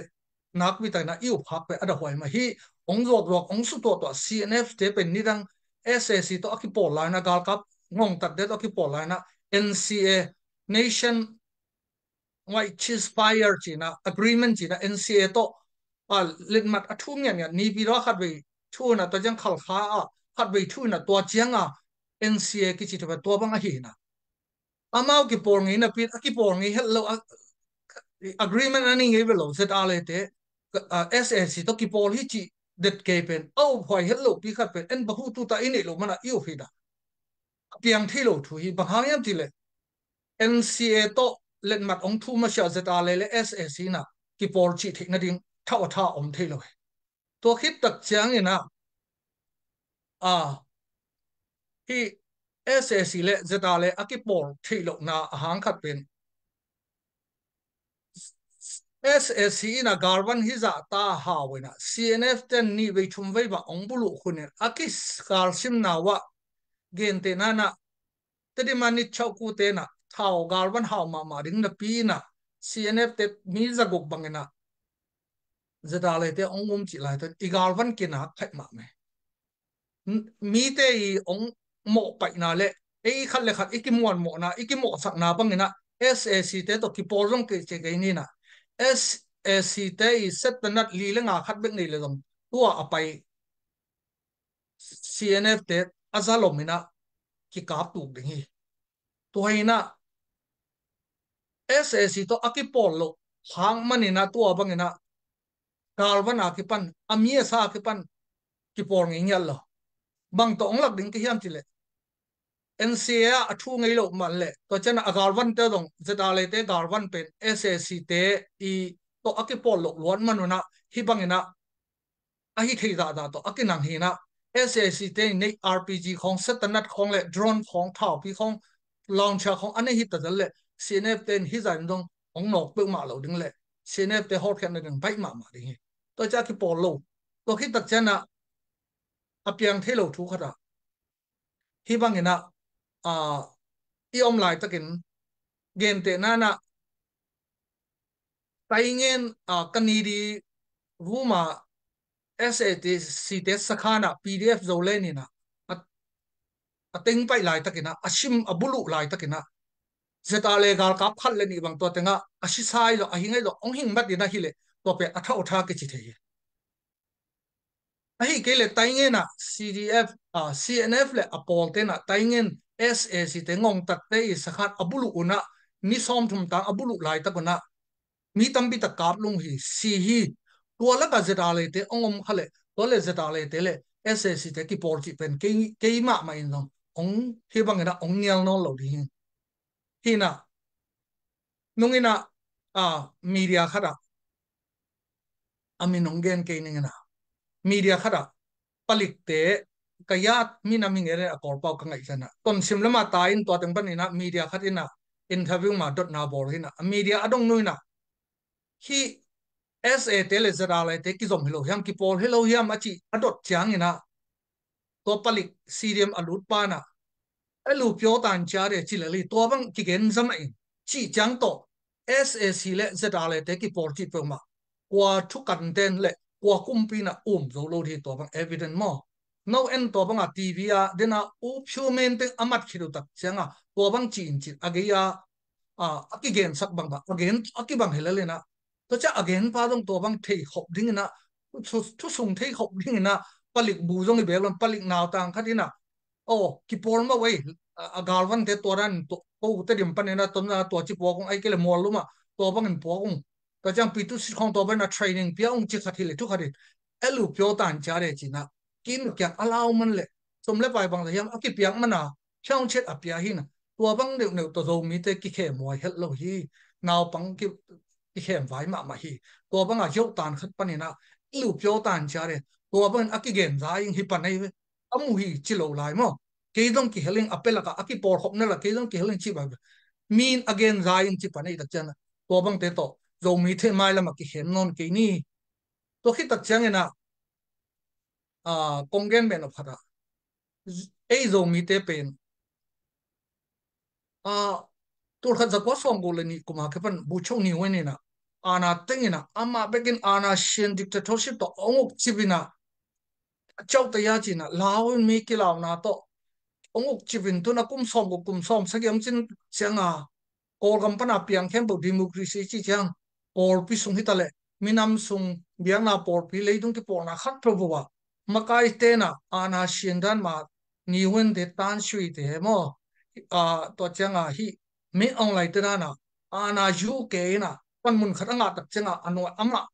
nakpi tak inah i upkhak pen a dahuai mah hi. Ong zuakzuak, ong sutuahtuah CNF te pen nidang SAC tawh a kipawl lai inah galkap ngongtatte tawh a kipawl lai inah NCA, Nation White Ceasefire ci inah agreement ci inah NCA tawh a, letmat a thu ngiatngiat nipi tawh a khatvei thu inah tua ciang Khalkha ah khatvei thu inah tua ciang a NCA kici thu pen tua bang ahi inah amau kipawl ngei napi in a kipawl ngei het lo a, agreement a nei ngei ve lo ZRA le te a, SAC tawh kipawl hi cih det kei pen a uphuai het lopi khat pen en bahutu ta i neih loh man ah i up hi inah a piang thei lo thu hi. Bang hang hiam cih leh NCA tawh letmat ong thu masiah ZRA le le SAC inah kipawl cih theih nading thauh a tha om thei lo hi. Tua khit tak ciang inah a, hih SAC le ZRA le a kipawl theih lohna a hang khat pen SAC inah galvan hizah ta hau inah CNF ten nih vei thum vei bang ong buluh khun in a kigalsimna uah gentehna inah Tedim a Nitchauku te inah thau galvan hau mahmah ding napi inah CNF te mi zaguk bang inah ZRA le te ong um cih lai tawh i galvan kinak khaih mahmah hi. Mite i ong mawhpaihna le ei khat le khat i kimuanmawhna, i kimawhsakna bang inah SAC te tawh kipawl zong kei ci kei ni inah SAC te i settanat li le nga khat bek nei le zong tua a pai CNF te a zalom inah kikap tuk ding hi. Tua hi inah SAC tawh a kipawl loh hang man inah tua bang inah galvan a kipan, a mi a sa a kipan kipawl ngei ngiat lo. Bang tawh ong lak ding ka hiam cih leh NCA ah a thu ngei loh man leh tua ciang a galvante zong ZRA le te galvan pen SAC te i tawh a kipawl loh luat man un ah hih bang inah a hi thei zahzah tawh a kinang hi inah SAC te in neih RPG khawng, settanat khawng le drone khawng, thaupi khawng, launcher khawng a neih hi ta zel leh CNF te in hih zah in zong ong nawk peuhmah lo ding leh CNF te hawlkhiatna ding baih mahmah ding hi. Tua ciang a kipawl lo. Tua khit tak ciang ah a piang thei lo thu khat ah hih bang inah a, i om laitakin gentehna inah Taingen a, Kanidi vuma SAC te sakhan ah PDF Zoland inah a, a teng paih laitak inah a sim a buluh laitak inah ZRA le galkap khat le nih bang tua tengah a sisai lo a hing ahi lo ong hing mat inah hileh tua pen a thauh a tha kici thei hi. Ahi kei leh Taingen ah CDF, a, CNF le a pawlte inah Taingen SAC te ngongtatte i sakhan a buluh un ah ni sawmthum tang a buluh laitak un ah mi tampi tak kap lung hi, si hi. Tua lakah ZRA le te ong om kha leh tua le ZRA le te le SAC te kipawl cih pen kei, kei mahmah in zong ong hih bang inah ong nial nawn lo ding hi. Hi inah nung inah a, media khat ah a min ong gen kei ning inah media khat ah palikte ka yat minam hi nge le a Kawlpau ka ngaih ciang ah tonsim le mah ta in tua teng pan inah media khat inah interview mah dotna bawl hi inah a media a dong nu inah hih S A te le Z R A te kizom hi lo hiam, kipawl hi lo hiam a cih a dot ciangin ah, tua palik C D M a lut pa in ah, e lu pyaw tan cia de ci lel hi, tua bang kigen zam a in cih ciang tawh S A C le Z R A te kipawl cih peuhmah kua thukan ten le kua kumpi in ah um zo lo ding hi, tua bang evident maw? No en tua bang a T V a den a U Phyo Min teng a mat khit uh tak ciang a tua bang ci in cin a gei a, a, a kigensak bang bang a gen a kibang hi lel in ah, tua cia a gen pa zong tua bang thei khop ding in ah, thu, thusung thei khop ding in ah, palik bu zong i bek lo in, palik nautang khat in ah, aw, kipawl mah vei, a, a galvante tua dan, tua, ko Tedim panin ah, tua na tua ci puak ung, ai kei le Muallum ah tua bangin puak ung. Tua ciang Pyithu Sit khawng tua bangin ah training pia ung ci khat hi le thu khat in, e lu pyaw tan cia de ci in ah, kin kiang a lau man le, sum le pai bang za hiam a kipiak man a, khiaung chet a pia hi in ah, tua bang neuhneuh tawh Zomite kikhem huai het lo hi, naupang ki, kikhem vai mahmah hi, tua bang a zioh tan khat panin ah, e lu pyaw tan cia de, tua bangin a kigen za ing hi pan ei ve. A mu hi ci lo lai maw? Kei zong kihel ing, a pia lak ah a kipawl khop na la, kei zong kihel ing ci bai. Min a gen za ing ci pan ei tak ciang ah, tua bangte tawh Zomite mailam ah kikhem nawn kei ni. Tua khit tak ciangin ah, a, kong gen beh nop khat ah, ei Zomite pen, a, tul khat za kua sawmguk le nih kum a kipan Bogyoke Niwen in ah, aana teng in ah, amah bekin aana sian dictatorship tawh hong uk cip in ah, a ciauh ta ia ci in ah, lau in mi kilauna tawh hong uk cip in, tu in ah kum sawmguk kum sawmsagih hong cin ciang a, Kawlgam pan a piang khempeuh democracy ci ciang, pawlpi sung hi ta leh, minam sung, biakna pawlpi, leidung kipawlna khat peuh uh ah, makaite in ah, aana sian dan mah, Niwen te, Than Shwe te maw, a, tua ciang a hih Min Aung Hlaing te dan a, aana U K in ah panmun khat a ngah tak ciang a, a nuai amah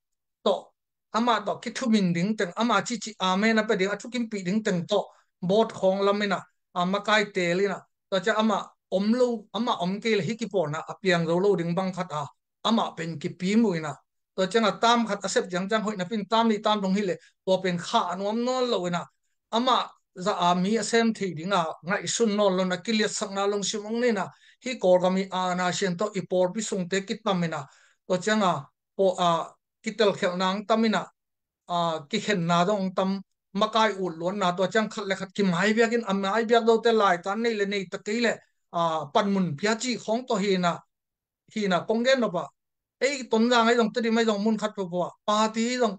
tawh, amah tawh kithumin ding teng, amah cici amen a pia ding, a thukimpih ding teng tawh, boat khawng lam in ah, a, makai teel in ah, tua ciang amah om lo, amah om kei le hih kipawlna a piang zo lo ding bang khat a, amah pen kipim uh in ah, tua ciang a tam khat a sep ciangciang hoih napi in tam nih tam thum hi leh, tua pen khah nuam nawn lo in ah, amah zah a mi a sem thei ding a ngaihsun nawn lo in ah, kiliatsakna lungsim hong nei in ah, hih Kawlgam i aana sian tawh i pawlpi sungte kitam in ah, tua ciang a, paw-, a, kitelkhialhna hong tam in ah, a, kikhenna zong hong tam, makai utluanna, tua ciang khat le khat kimaibiak in, a maibiak zote laitan nei le nei ta kei leh, a, panmun pia cih khawng tawh hi in ah, hi in ah, kong gen nop ah, ei Tonzang ahi zong, Tedim ahi zong, mun khat peuhpeuh ah, party ahi zong,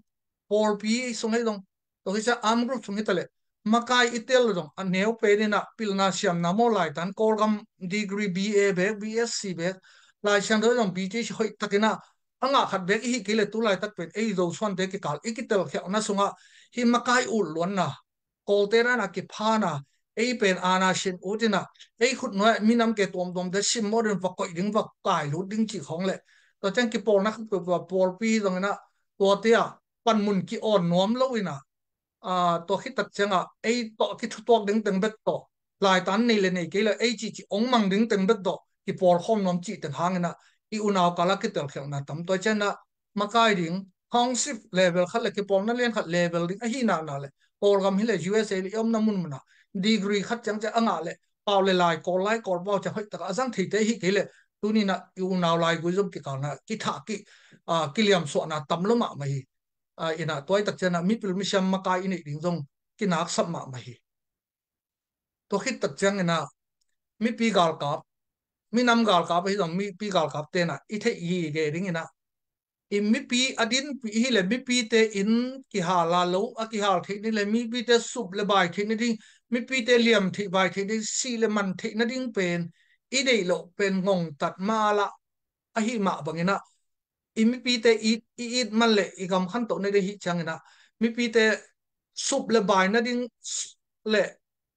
pawlpi sung ahi zong, tua hi ciang arm group sung hi ta leh, makai i teel lo zong, a neu pen in ah, pilna siamna maw, laitan Kawlgam degree B A bek, B S C bek, Lai Siangtho ahi zong, B T C hoih tak in ah, a ngah khat bek i hih kei leh, tu laitak pen ei Zosuante kikal i kitelkhialhna sung ah, hih makai utluanna, Kawlte dan a kipha in ah, ei pen aana sian ut in ah, ei khutnuai ah minam ke tuamtuamte simmawh ding, va koih ding, va kailut ding cih khawng leh, tua ciang kipawlna khat peuhpeuh ah, pawlpi zong in ah, tuate ah panmun ki-awn nuam lo in ah, a, tua khit tak ciang a, ei tawh kithutuak ding teng bek tawh, laitan nei le nei kei leh, ei cihcih hong mang ding teng bek tawh kipawl khawm nuam cih teng hang in ah, i unau kal ah kitelkhialhna tam. Tua ciang a, makai ding, township level khat le kipawlna lian khat level ding ahih nak leh, Kawlgam hi leh U S A le i omna munmun ah, degree khat ciangciang a ngah leh, pau le lai, Kawl lai, Kawl pau ciang hoih tak a zang theite ahih kei leh, tuni in ah i unau laigui zong kikal in ah kithah ki, a, kiliamsuahna tam lo mahmah hi. A, in ah, tua hi tak ciang a, mipil misiam makai i neih ding zong kinaksap mahmah hi. Tua khit tak ciang in ah, mipi galkap, minam galkap ahi zong, mipi galkapte in ah i theih gige ding in ah, i mipi a dinpih hi leh, mipite inn kihal a, lo a kihal theih ni leh, mipite sup le bai theih nading, mipite liam theih bai theih nading, sih le man theih nading pen i deih loh pen ngongtat mah lah, ahih mah bang in ah, i mipite i, i it man leh i gam khantoh nading ahih ciang in ah, mipite sup le bai nading le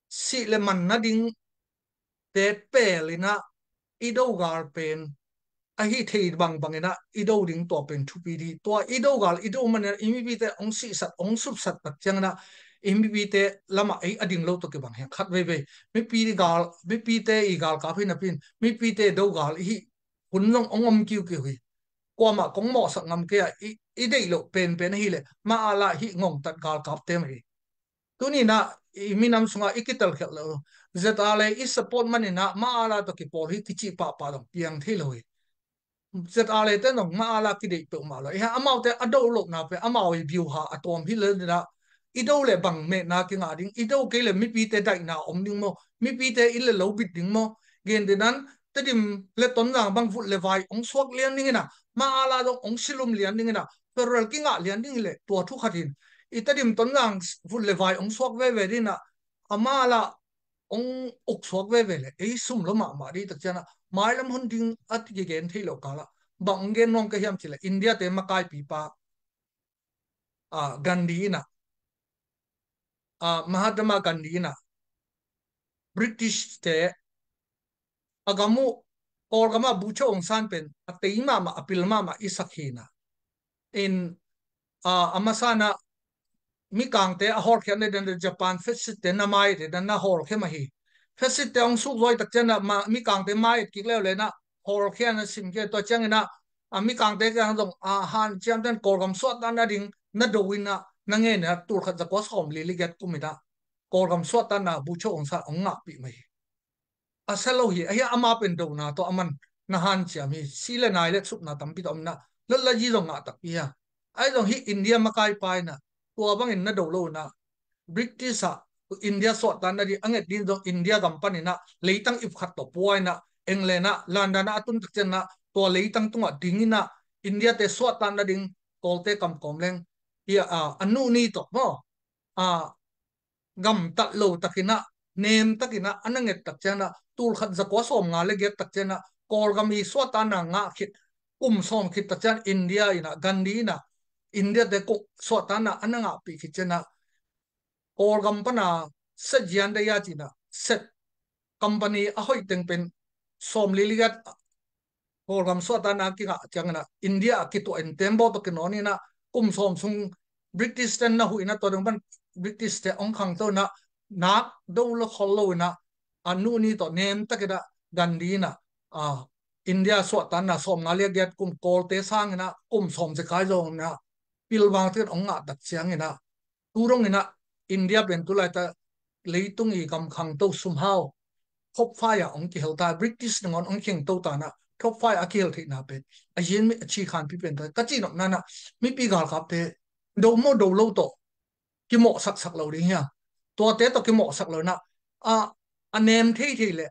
sih le man nadingte pel in ah, i do gal pen ahi thei bangbang in ah i do ding, tua pen thupi ding. Tua i do gal i do man in ah, i mipite hong sihsat, hong supsat tak ciang in ah, i mipite lam ah ei a ding lo tawh kibang hi hang khat veivei. Mipi gal, mipite i galkap hi napi in, mipite do gal i hih hun zong hong om kiukiu hi. Kuamah kong mawhsak ngam kei a, i, i deih loh penpen ahih leh, mah a lah hih ngongtat galkapte mah hi. Tuni in ah i minam sung ah i kitelkhialh loh, Z R A i support man in ah, mah a lah tawh kipawl hi kicih pahpah zong piang thei lo hi. ZRA te nong mah ala kideih peuhmah lo. Iha amaute a do lohna pe amau i biuha a tuam hi le dina, i do le bang mehna kingah ding, i do kei le mipite daihna om ding maw, mipite i le lo bit ding maw? Gen dinan Tedim le Tonzang bang vut le vai ong suak lian ding ina, mah ala dong ong silum lian ding ina, federal kingah lian ding hi le tua thu khat hin. I Tedim Tonzang vut le vai ong suak veve dina, ama la ong uk suak veve le ei sum lo mahmah dih tak ciana mailam hun ding a ti kigen thei lo kala bang ong gen nuam ka hiam cile India te makaipi pa, a, Gandhi ina, a, Mahatma Gandhi ina, British te a gam uh, Kawlgam ah Bogyoke Aung San pen a tei mahmah, a pil mahmah i sak hi na. In, a, a masa na Mikangte a hawlkhiatna dan Japan fascist te na mai te dan na hawlkhia mah hi. Fascist te ong suk zawi tak ciana ma, Mikangte mai et kik leu le na hawlkhia na simkhia tua ciang ina, a, Mikangte kiang zong a hanciam ten Kawlgam suahtakna ding na do ina, na ngen ina tulkhat zakua sawm li li giat kum ina Kawlgam suahtakna Bogyoke Aung San ong ngahpih mah hi. A sia lo hi, ahi ama pen dona tawh a man na hanciam hi, si le nai le supna tampi tawh om na, lotla yi zong ngah takpi hi a. Ahi zong hi India makai pa ina, tua bangin na do lo ina, British ah India suahtakna ding a nget din zong India gam pan ina, leitang ip khat tawh pua ina, England ah, London ah a tun tak ciana, tua leitang tungah ding ina, India te suahtakna ding, Kawlte kam kawm leng, hi a, a, a nu ni tawh maw, a, gamtat lo takina, nem takina, a na nget tak ciana, tulkhat zakua sawm nga le giat tak ciana, Kawlgam i suahtakna ngah khit, kum sawm khit tak ciana, India ina, Gandhi ina, India te kuk suahtakna a na ngahpih khit ciana, Kawlgam pana set zian dei a cina, set company a hoih teng pen sawm li li giat Kawlgam suahtakna kingah ciangina, India a kituah in tembaw tawh kinawn ina, kum sawm sung British ten na huh ina, tua dong pan British te ong khangto ina, nak do lo khol lo ina, a nu ni tawh nem takina Gandhi ina, a, India suahtakna sawm nga le giat kum Kawlte sangina, kum sawm zekai zong ina, pilvang takin ong ngah tak ciangina, tu dong ina India pen tu laita leitung i gam khangto sumhau top five ah ong kihel ta, British nangawn ong khengto ta na, top five a kihel theihna pen a yin mi a chi khanpi pen ta ka ci nop nana, mipi galkapte do maw do lo tawh kimawh saksak lo ding hi a. Tuate tawh kimawh sak lo na, a, a nem thei thei le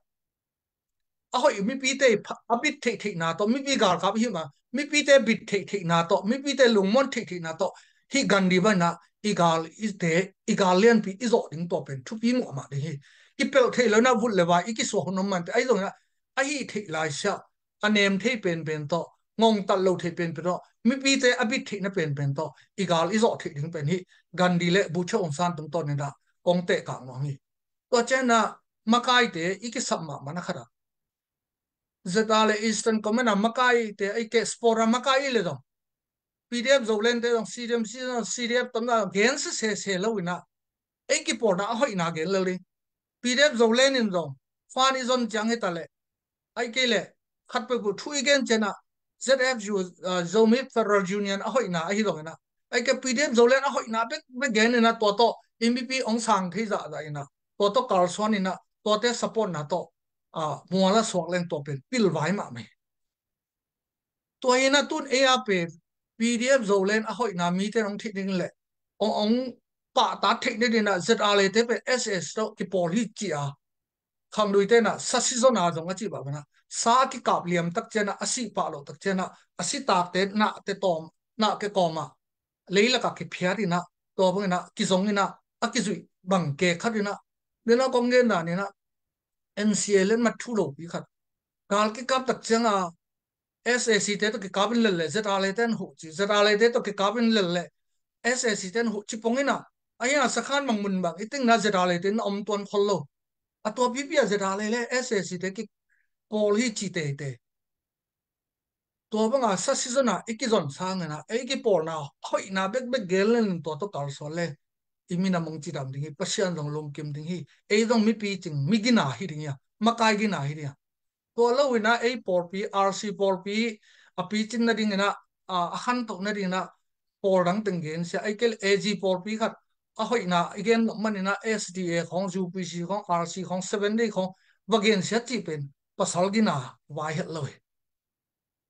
a hoih mipite a bit theih theihna tawh, mipi galkap hi ma, mipite bit theih theihna tawh, mipite lungmuan theih theihna tawh, hi Gandhi bana i gal i te, i gal lianpi i zawh ding tua pen thupi muahmah ding hi. Kipelh theih lo na, vut le vai i kisuah hun om mante, ahi zongina a hih theih lai sia, a nem thei penpen tawh, ngongtat lo thei penpen tawh, mipite a bit theihna penpen tawh i gal i zawh theih ding pen hi Gandhi le Bogyoke Aung San tungtawn ina kong tehkak nuam hi. Tua ciana makaite i kisap mahmah na khat a, ZRA le Eastern Command a makaite a i keh sport a makai i le zong, PDF Zoland te zong, CDM, CDM, CDF tamna zong gen sese se lo ina, ei kipawlna a hoihna gen lo ding. PDF Zoland in zong fan i zon ciang hi ta le, ai kei le khat peuhpeuh thu i gen ciana, ZFU, ah, Zomi Federal Union a hoihna ahi zong ina, ai kei PDF Zoland a hoihna bek bek gen ina, tua tawh i mipi ong sang thei zahzah ina, tua tawh kalsuan ina, tuate supportna tawh, ah, mual a suak leng tua pen pilvai mahmah hi. Tua ina tun ei a pen PDF Zoland a hoihna mite ong thih ding le ong, ong pahtak theih nading ina ZRA le te pen SS tawh kipawl hi ci a, khangluite na sa season a zong a cih bah bana, sa a kikap liam tak ciana, a sih pah loh tak ciana, a si takte nahte tawm, nah ke kawma leilaka kiphiat ina, tua bang ina kizong ina, a kizuih bang ke khat ina, dena kong gen dan ina, NCA le mat thu lopi khat, gal kikap tak cianga SAC te tawh kikap in lel le ZRA le ten huh ci, ZRA le te tawh kikap in lel le SAC ten huh ci pong ina, ahi a sakhan bang mun bang i tingna ZRA le ten om tuan khol lo. A tua pipi a ZRA le le SAC te kipawl hi ci teitei. Tua banga sa season a i kizon sangina ei kipawlna hoihna bekbek gel len tua tawh kalsuan le i minam ong cidam ding hi, Pasian zong lungkim ding hi. Ei zong mipi cing, mi gina hi ding hi a, makai gina hi ding hi a. Tua lo ina ei pawlpi, RC pawlpi a picin nading ina, a, a khantoh nading ina pawl dang teng gen sia, ei kel AG pawlpi khat a hoihna i gen nop man ina SDA khawng, UPC khawng, RC khawng, Seven Day khawng va gen sia cih pen pasal gina vai het lo hi.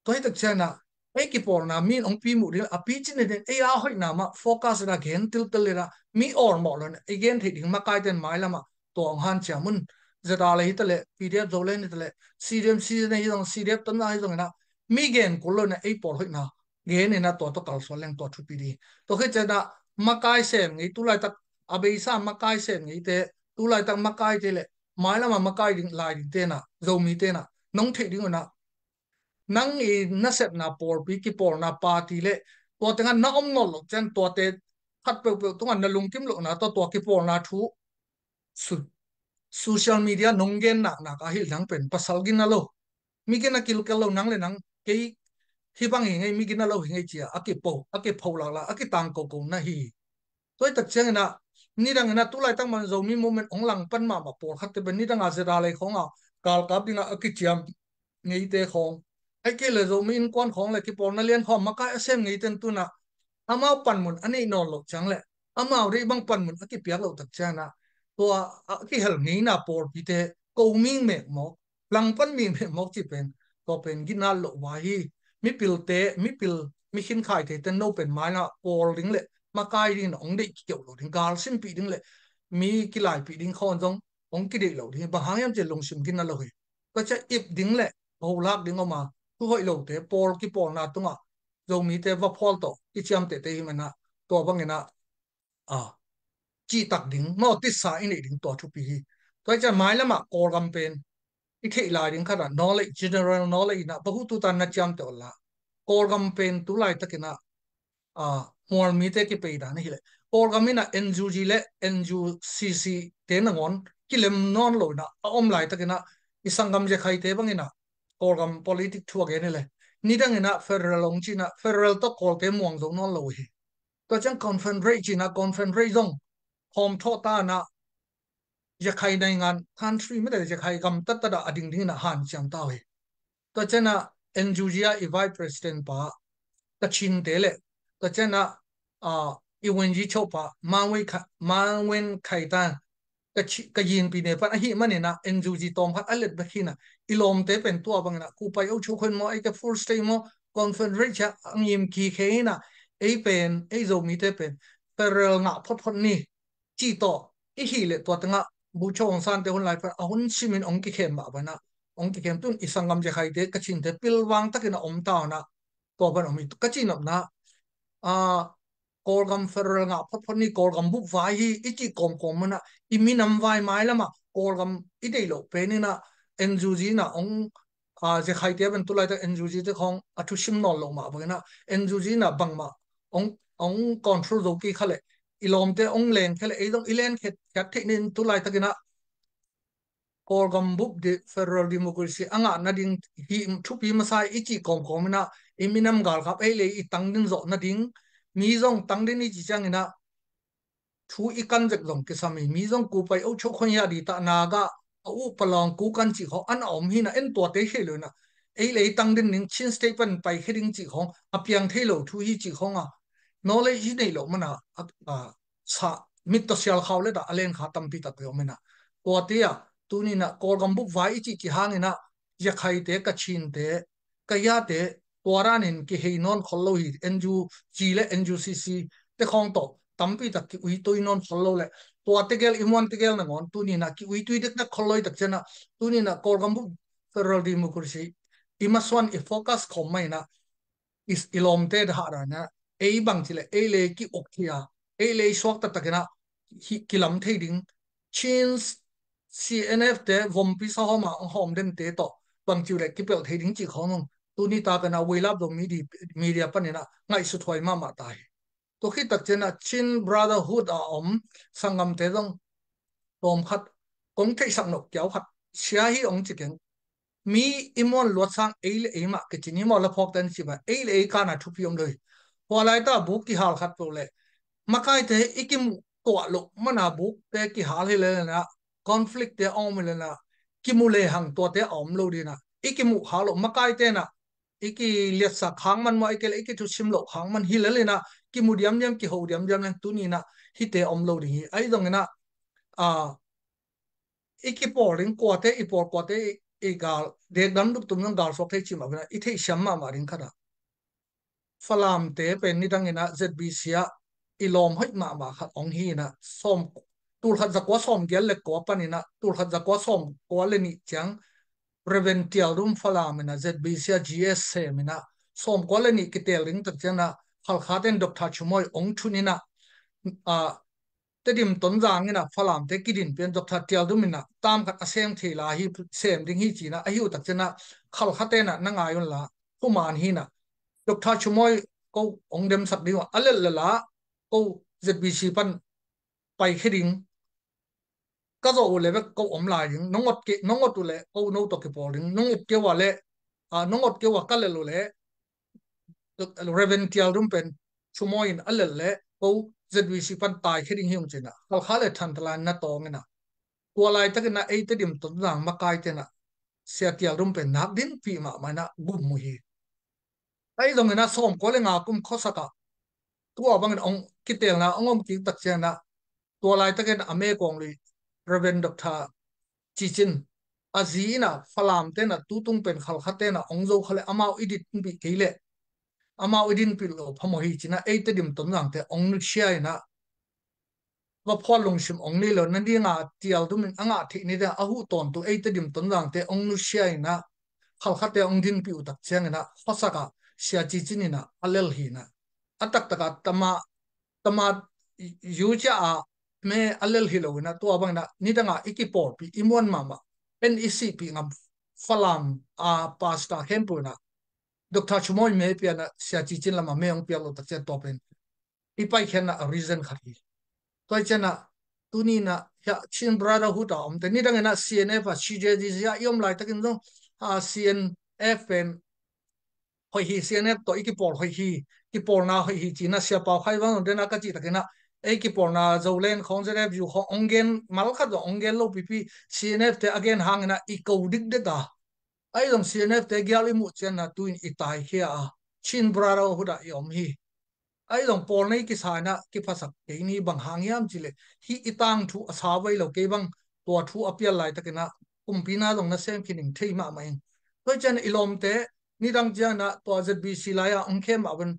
Tua hi tak ciangin ah ei kipawlna mi in hong pi muh ding a pi cin in ei a hoihna mah focus in ah gen tiltel in ah mi awlmawh lo in ah ei gen theih ding makaite in mailam ah tua hong hanciam un. ZRA hi ta leh, PDF Zoland hi ta leh, CDM, CDM hi zong, CDF Tonzang hi zong in ah mi gen kul lo in ah ei pawl hoihna gen in ah tua tawh kalsuan leng tua thupi ding. Tua khit ciangin ah makai sem ngei tu laitak a beisa makai sem ngeite tu laitak makaite leh mailam ah makai ding lai dingte in ah Zomite in ah nong theih ding un ah nang i nasepna pawlpi kipawlna party leh tua tengah na om nawn loh ciang tuate khat peuhpeuh tungah na lungkim lohna tawh tua kipawlna thu su- social media nong gen naknak a hilh dang pen pasal gina lo, mi gina kilkel lo, nang le nang kei hih bang hi ngei, mi gina lo hi ngei cia a kipo a kipho laklak a kitang koko na hi. Tua hi tak ciangin ah nidang in ah tu laitak man Zomi movement hong langpan mahmah pawlkhatte pen nidang a ZRA lei khawng a galkap dingah a kiciam ngeite khawng, ahih kei leh Zomi innkuan khawng le kipawlna lian khawng makai a sem ngeite in tu in ah amau panmun a neih nawn loh ciang leh amau deih bang panmun a kipiak loh tak ciangin ah tua a kihel ngeina pawlpite ko ming mekmawk, langpan ming mekmawk cih pen tua pen ginat loh vai hi. Mipilte, mipil, mi khinkhaite ten no pen mailam ah pawl ding leh makai ding in ah hong deih kikeuh lo ding, gal simpih ding leh mi kilaipih ding khawng zong hong kideih lo ding hi. Bang hang hiam cih leh lungsim gina lo hi. Tua ciang ip ding leh ho lak ding om a, thu hoih lote pawl kipawlna tungah Zomite va phual tawh kiciamtehte hi man ah tua bangin ah a cihtak ding maw, titsa i neih ding tua thupi hi. Tua hi ciang mailam ah Kawlgam pen i theih lai ding khat ah knowledge, general knowledge in ah bahu tutan na ciamteh un la. Kawlgam pen tu laitakin ah a, mual mite kipei dan ahih leh Kawlgam in ah NUG le NUCC te nangawn kilem nawn lo in ah a om laitakin ah i sanggam Zakhaite bangin ah Kawlgam politic thu a gen hi leh nidang in ah federal hong ci in ah federal tawh Kawlte muang zo nawn lo hi. Tua ciang confederate ci in ah confederate zong hawm thawh ta in ah Zakhai naingan country mite Zakhai gam tattat ah a dingding in ah hanciam ta uh hi. Tua ciang ah NUG ah i vice president pa Kachinte le tua ciang ah a, i Wenji chopa Mangwen Kha-, Mangwen Khaitan ka ci-, ka yinpi ne pan ahih manin ah NUG tawm khat a let bek hi in ah i lawmte pen tua bangin ah Kupai Ocho Khon maw, ei ka full state maw, confederate cia a ngim kikhe in ah ei pen, ei Zomite pen federal ngah photphot ni cih tawh i hih leh tua tengah Bogyoke Aung San te hun lai pan a hun simin hong kikhem mah bangin ah hong kikhem tun i sanggam Zakhaite, Kachinte pilvang takin a om ta un ah tua pan om hi ka cihnopna a, Kawlgam federal ngah photphot ni, Kawlgam bup vai hi i cih kawmkawm un ah i minam vai mailam ah Kawlgam i deih loh pen in ah NUG in ah hong a, Zakhaite pen tu laitak NUG te khawng a thusim nawn loh mah bangin ah NUG in ah bangmah hong, hong control zo kei kha leh i lawmte hong len kha leh ei zong i len khe, khiat theih ning tu laitakin ah Kawlgam bup di federal democracy a ngah nading hi thupi masa i cih kawmkawm in ah i minam galkap ei le i tangdin zawh nading, mi zong tangdin i cih ciangin ah thu i kan zek zong kisam hi. Mi zong Kupai Ocho Khon ya di ta Naga a uh palawng ku kan cih khawng an a om hi in ah en tuate hi lo in ah ei le ei tangdin ning Chin State pan pai khe ding cih khawng a piang thei lo thu hi cih khawng a, knowledge hi neih loh man ah a, a, sa mit tawh sial khau le dah a len kha tampi tak hi om in ah tuate ah tuni in ah Kawlgam bup vai i cih cih hangin ah Zakhaite, Kachinte, Kayate tua danin kihei nawn khol lo hi. NUG le NUCC te khawng tawh tampi tak ki uitui nawn khol lo leh tua tegel i muan tegel nangawn tuni in ah ki uitui dekdek khol lo hi tak ciang ah tuni in ah Kawlgam bup federal democracy i masuan i focus khawm mah in ah i, i lawmte dah hah dan ah ei bang ci leh ei le ki uk hi a, ei le i suak taktak in ah hi kilam thei ding Chin CNF te vompi sahawm a hong hawm dente tawh bang ci uh leh kipelh thei ding cih khawng tuni tak in ah Weilap Zo media, media panin ah ngaihsut huai mahmah ta hi. Tua khit tak ciang ah Chin Brotherhood a om sanggamte zong tawm khat kong theihsak nop kiau khat sia hi hong ci keng. Mi i muan luat sang ei le ei mah kicin hi maw, la phawk ten ci mah ei le ei kana thupi om lo hi. Hua lai ta buk kihal khat peuh leh makaite i kimuh tuah loh mana bukte kihal hi lel in ah conflict te a om hi lel in ah kimu lehang tuate a om lo ding in ah i kimuh khak loh makaite in ah i kiliatsak khak man maw, i kile i kithusim loh khak man hi lel in ah kimu diamdiam, kiho diamdiam leng tuni in ah hihte om lo ding hi. Ahi zongin ah a, i kipawl ding kuate i pawl, kuate i, i gal dekdam duptum zong galsuak thei cih mah bangin ah i theihsiam mahmah ding khat ah Falamte pen nidangin ah Z B C ah i lawm hoih mahmah khat hong hi in ah sawm, tulkhat zakua sawmgiat le kua panin ah tulkhat zakua sawmkua le nih ciang Reverend Tialdum Falam in ah Z B C ah G S sem in ah sawmkua le nih kiteel ding tak ciang ah Khalkha ten Doctor Chumoi hong thun in ah, ah, Tedim Tonzang in ah Falamte kidin pian Doctor Tialdum in ah tam khat a sem thei lai hi, sem ding hi ci in ah ahi uh tak ciang ah Khalkha ten ah na ngai un la, thuman hi in ah Doctor Chumoi ko hong demsak ding uh a lel le la ko Z B C pan paikhia ding, ka zawh uh le bek ko om lai ding, nong ot kei, nong ot uh le ko no tawh kipawl ding, nong ot kei uh a le, ah, nong ot kei uh a ka lel uh le Reverend Tialdum pen Chumoi in a lel le ko Z B C pan taikhia ding hi ung ci in ah Khalkha le Thantlang na tawng in ah tua laitakin ah ei Tedim Tonzang makaite in ah Sia Tialdum pen nak dinpih mahmah in ah gum uh hi. Ahi zongin ah sawmkua le nga kum khuasak ah tua bangin hong kiteelna hong om kik tak ciang ah tua laitakin a mekuang lui Reverend Doctor Cicin a zi in ah Falamte in ah tutung pen Khalkhate in ah hong zo kha le amau i dinpih kei leh amau i dinpih lo phamawh hi ci in ah ei Tedim Tonzangte hong nusia in ah va phual lungsim hong nei lo, na dinga Tialdum in a ngah theih ni ding a huh tawntung ei Tedim Tonzangte hong nusia in ah Khalkhate hong dinpih uh tak ciangin ah khuasak ah Sia Cicin in ah a lel hi in ah a taktak ah tama, tama yu cia ah me a lel hi lo in ah tua bangin ah nidang ah i kipawlpih i muan mahmah, en i sihpih ngam Falam a pastor khempeuh in ah Doctor Chumoi me pian ah Sia Cicin lam ah me hong piak lo tak ciang tua pen i paikhiatna a reason khat hi. Tua hi ciang ah tuni in ah hiah Chin Brotherhood a omte nidangin ah C N F ah C J D C ah i om laitakin zong, ah, C N F pen hoih hi, C N F tawh i kipawl hoih hi, kipawlna hoih hi ci in ah Sia Pau Khai Van zong den ah ka cih takin ah ei kipawlna Zoland khawng Z F U khawng hong gen mal khat zong hong gen lo pipi, C N F te a gen hangin ah i ko dikdek a, ahi zong C N F te gial i muh ciang ah tu-in i taikhia a, Chin Brotherhood ah i om hi. Ahi zong pawl nei kisa in ah kiphasak kei ni, bang hang hiam cih leh hih i tangthu a sa vai lo, kei bang tua thu a pial laitakin ah kumpi na zong na sem khin ing, thei mahmah ing. Tua hi ciang ah i lawmte nidang ciang ah tua Z B C lai ah hong khem mah bang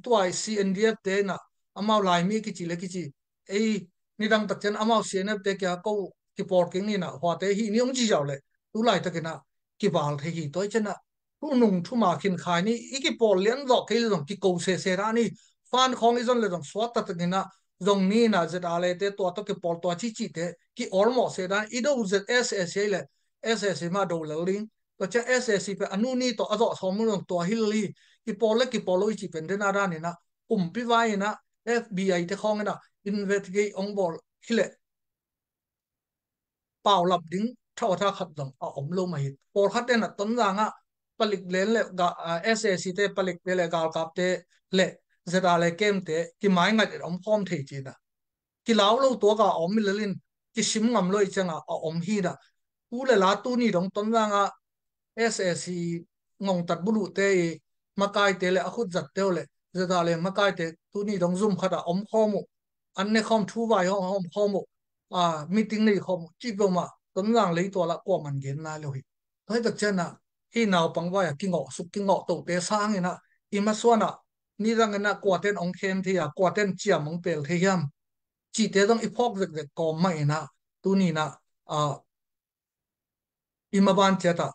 tua C N D F te in ah amau Laimi kici le kici, ei nidang tak ciang ah amau C N F te kia ko kipawl kik ni in ah huate hih ni hong ci ziau leh tu laitakin ah kival thei hi. Tua hi ciang ah thu nung thu ma khin khai ni, i kipawl lian zawh kei le zong kiko sese dan hi. Fan khawng i zon le zong suakta takin ah zong ni in ah Z R A te tua tawh kipawl tua cihcihte ki awlmawh se dan, i do Z S S A le S S A mah do lel ding. Tua ciang S S A pen a nu ni tawh a zawh sawm uh zong tua hi lel hi. Kipawl le kipawl lo i cih pen den a dan in ah kumpi vai in ah F B I te khawng in ah investigate hong bawl hi leh paulap ding thawtha khat zong a om lo mah hi. Pawlkhat ten ah Tonzang ah palik len le ga-, ah, S S C te palik te le galkapte le Z R A le kemte kimaingat in om khawm thei ci in ah kilau lo tuak a om hi lel in kisim ngam lo i ciang ah a om hi in ah tu le la tuni dong Tonzang ah S S C ngongtat buluhte i makaite le a khutzatte uh le Z R A le makaite tuni dong zum khat ah om khawm uh, an ne khawm thu vai hawm khawm uh, a, meeting nei khawm uh cih peuhmah Tonzang leitual ah kuaman gen nai lo hi. Tua hi tak ciang ah hih naupang vai ah kingawh suk kingawh tote sangin ah i masuan ah nidang in ah kuaten hong khem thei a, kuaten ciam hong pel thei hiam cihte zong i phawk vekvek kawm mah in ah tuni in ah, a, i maban ciat ah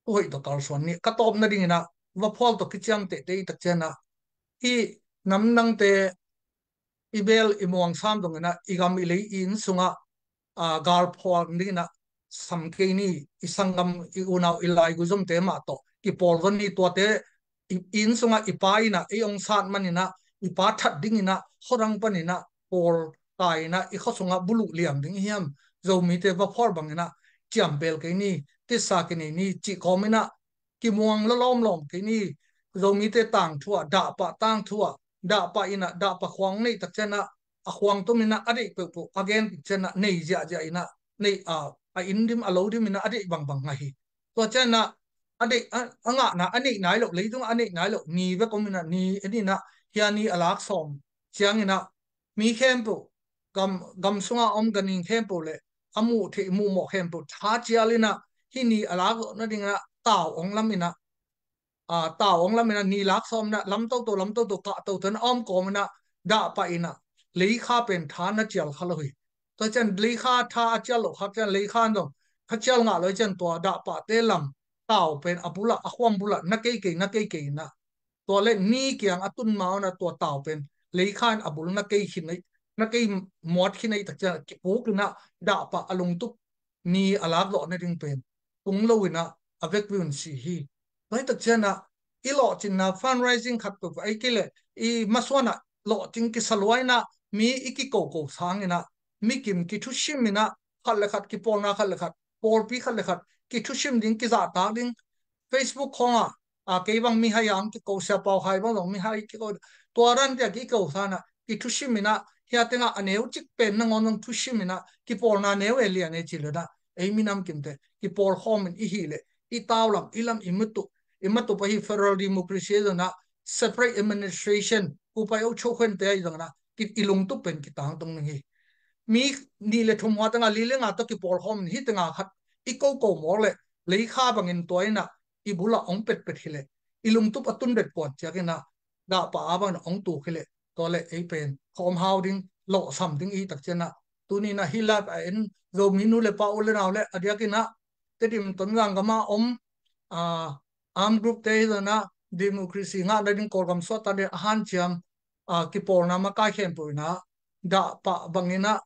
thu hoih tawh kalsuan ni. Ka tawp nading in ah vaphual tawh kiciamteh te i tak ciang ah hih namdangte i bel i muang sam dong in ah i gam i lei i inn sungah, a, galphual ding in ah sam kei ni, i sanggam i unau i laigui zomte mah tawh kipawl zaw ni, tuate i, i inn sungah i pa in ah ei hong sat man in ah i pa that ding in ah khuadang pan in ah pawl kai in ah i khua sungah buluh liam ding hiam, Zomite vaphual bang in ah ciam pel kei ni, tisa kinei ni cih kawm in ah kimuang lawlawm lawm kei ni. Zomite tangthu ah, dahpah tangthu ah, dahpah in ah, dahpah khuang neih tak ciang ah, a khuang tum in ah, a deih peuhpeuh a gen tak ciang ah, nei ziahziah in ah, nei, a, a inn dim, a lo dim in ah, a deih bangbang ngah hi. Tua ciang ah, a deih, a, a ngahna, a neih nai loh, leitung a neih nai loh, ni vek om in ah, ni en in ah, hia ni a lak sawm ciang in ah, mi khempeuh, gam, gam sunga om ganhing khempeuh le a muh theih muhmawh khempeuh tha cial in ah hih ni a lak zawh nadingin ah tau ong lam in ah, aa, tau ong lam in ah ni lak sawm in ah lam toto, lam toto, kah toto in ah a om kawm in ah dahpah in ah leikha pen tha na cial kha lo hi. Tua ciang leikha tha a cial loh khak ciang leikha in zong tha cial ngah lo hi ciang tua dahpahte lam tau pen a bul ah, a khuam bul ah na keikei, na keikei in ah tua le ni kiang a tun ma un ah tua tau pen leikha in a bul na kei khin ahi, na kei muat khin ahi tak ciang kipuk in ah dahpah a lungtup ni a lak zawh nading pen tung lo in ah a vekpi un si hi. Tua hi tak ciang ah i lawhcinna fundraising khat peuhpeuh ahi kei leh i masuan ah lawhcing kisa lua in ah mi i kikoko sang in ah mi kim kithusim in ah khat le khat kipawlna khat le khat pawlpi khat le khat kithusim ding, kizahtak ding, Facebook khawngah, a, kei bang mihai a ong kiko, Sia Pau Khai bang zong mihai kiko, tua dan tia kiko san ah kithusim in ah hia tengah a neu cik pen nangawn zong thusim in ah kipawlna neu e lian e ci lo in ah ei minam kimte kipawl khawm in i hih leh i tau lam, i lam i mutuh, i matup ahi federal democracy zong ah separate administration, kupai o cho khuente ahi zong ah ki, i lungtup pen kitangtung ding hi. Mi nih le thum hua tengah li le nga tawh kipawl khawm in hih tengah khat i koko mawk leh leikha bangin tua in ah i bul ah ong petpet hi leh i lungtup a tun bet puan ciak in ah dahpah a bangin ong tuk hi leh tua leh ei pen khawm hau ding, lawhsam ding i tak ciang ah tuni in ah hih live a en Zomi nu le pa, u le nau le a diak in ah Tedim, Tonzang gam ah om, aa, armed group te hi zong ah democracy ngah nading, Kawlgam suahtak ding a hanciam, aa, kipawlna makai khempeuh in ah dahpah bangin ah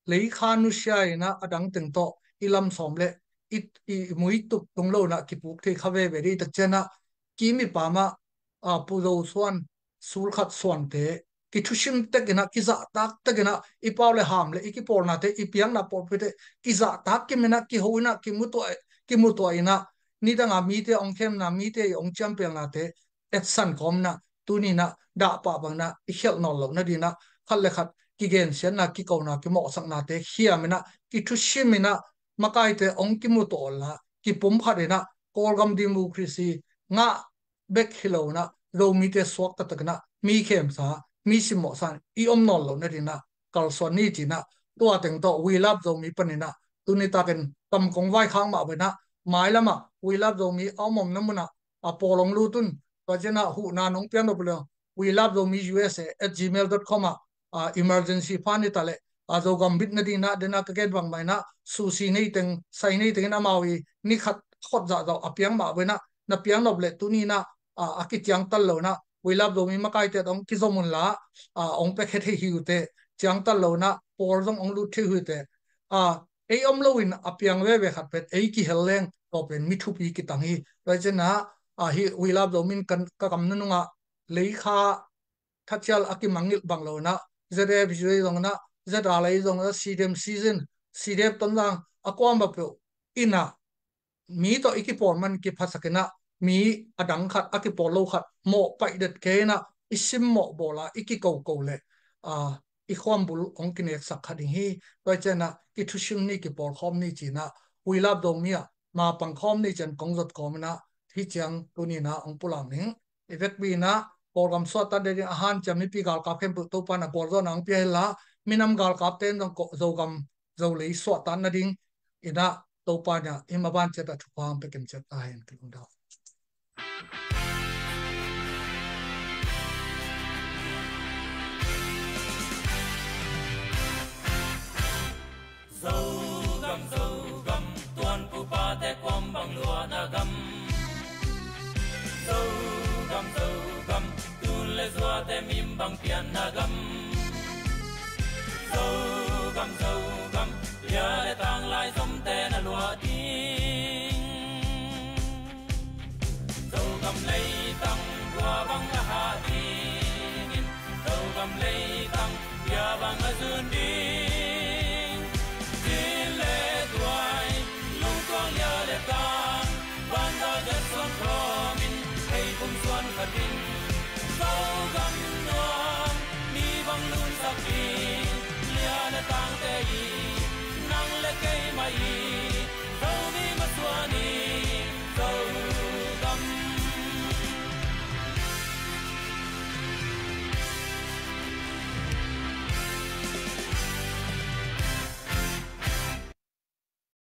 leikha nusia in ah a dang teng tawh i lam sawm leh i, i muitup tung lo in ah kipuk thei kha veve ding i tak ciang ah kim i pam ah, aa, Pu Zo Suan, Sulkhat Suante kithusim tek in ah, kizahtak tek in ah i pau le ham le i kipawlnate, i piakna pawlpite kizahtak kim in ah, kiho in ah, kimutuah, kimutuah in ah nidang a mite ong khemna, mite i ong ciampelnate etsan kawm in ah tuni in ah dahpah bangin ah i khialh nawn loh nading in ah khat le khat kigensiatna, kikona, kimawhsaknate khiam in ah kithusim in ah makaite ong kimutuah la kipumkhat in ah Kawlgam democracy ngah bek hi lo in ah Zomite suakta tak in ah mi khemsa, mi simmawhsa in i om nawn loh nading in ah kalsuan ni ci in ah tua teng tawh We Love Zomi panin ah tuni takin kam kong vaikhak mah bangin ah mailam ah We Love Zomi a om omna mun ah a pawl ong lut un. Tua ciang ah huhna nong piak nop leh we love zomi U S A at gmail dot com ah, ah, emergency fund hi ta leh, ah, Zogam bit nading in ah, den a ka gen bang mah in ah sushi nei teng, sai nei teng in amau i ni khat khot zahzah a piak mah bangin ah na piak nop leh tuni in ah, ah, a kiciangtan lo in ah we love zomi makaite ong kizom un la, ah, ong pia khe thei hi uh teh, ciangtan lo in ah pawl zong ong lut thei hi uh teh, ah, ei om lo in a piang veve khat pen ei kihel leng tua pen mi thupi kitang hi. Tua ciang ah, ah, hih we love zomi in ka kam nunung ah leikha tha cial a kimangngilh bang lo in ah Z F U zong in ah Z R A zong in ah C D M season, C D F Tonzang a kuama peuh in ah mi tawh i kipawl man kiphasak in ah mi a dang khat, a kipawl lo khat mawh paih det kei in ah i simmawh bawl a i kikoko leh, ah, i khuam bul ong kineksak kha ding hi. Tua ciang ah kithusim ni, kipawl khawm ni ci in ah We Love Zomi ah ma pang khawm ni ci in kong zot kawm in ah hih ciang tuni in ah ong pulak ning. I vekpi in ah Kawlgam suahtak ding a hanciam mipi galkap khempeuh Topa in ah gualzawhna ong pia hen la, minam galkapte in zong Zogam Zolei suahtak nading in ah Topa in ah i maban ciat ah thupha ong pia kim ciat ta hen. Ka lungdam. Zogam, Zogam, tuanpupate kuam bang luahna gam. Zogam, Zogam, tun le zuate mim bang pianna gam. Zogam, Zogam, lia le tanglai zomte na luah ding. Zogam leitang bua bang a hah dingin, Zogam leitang bia bang a zun ding.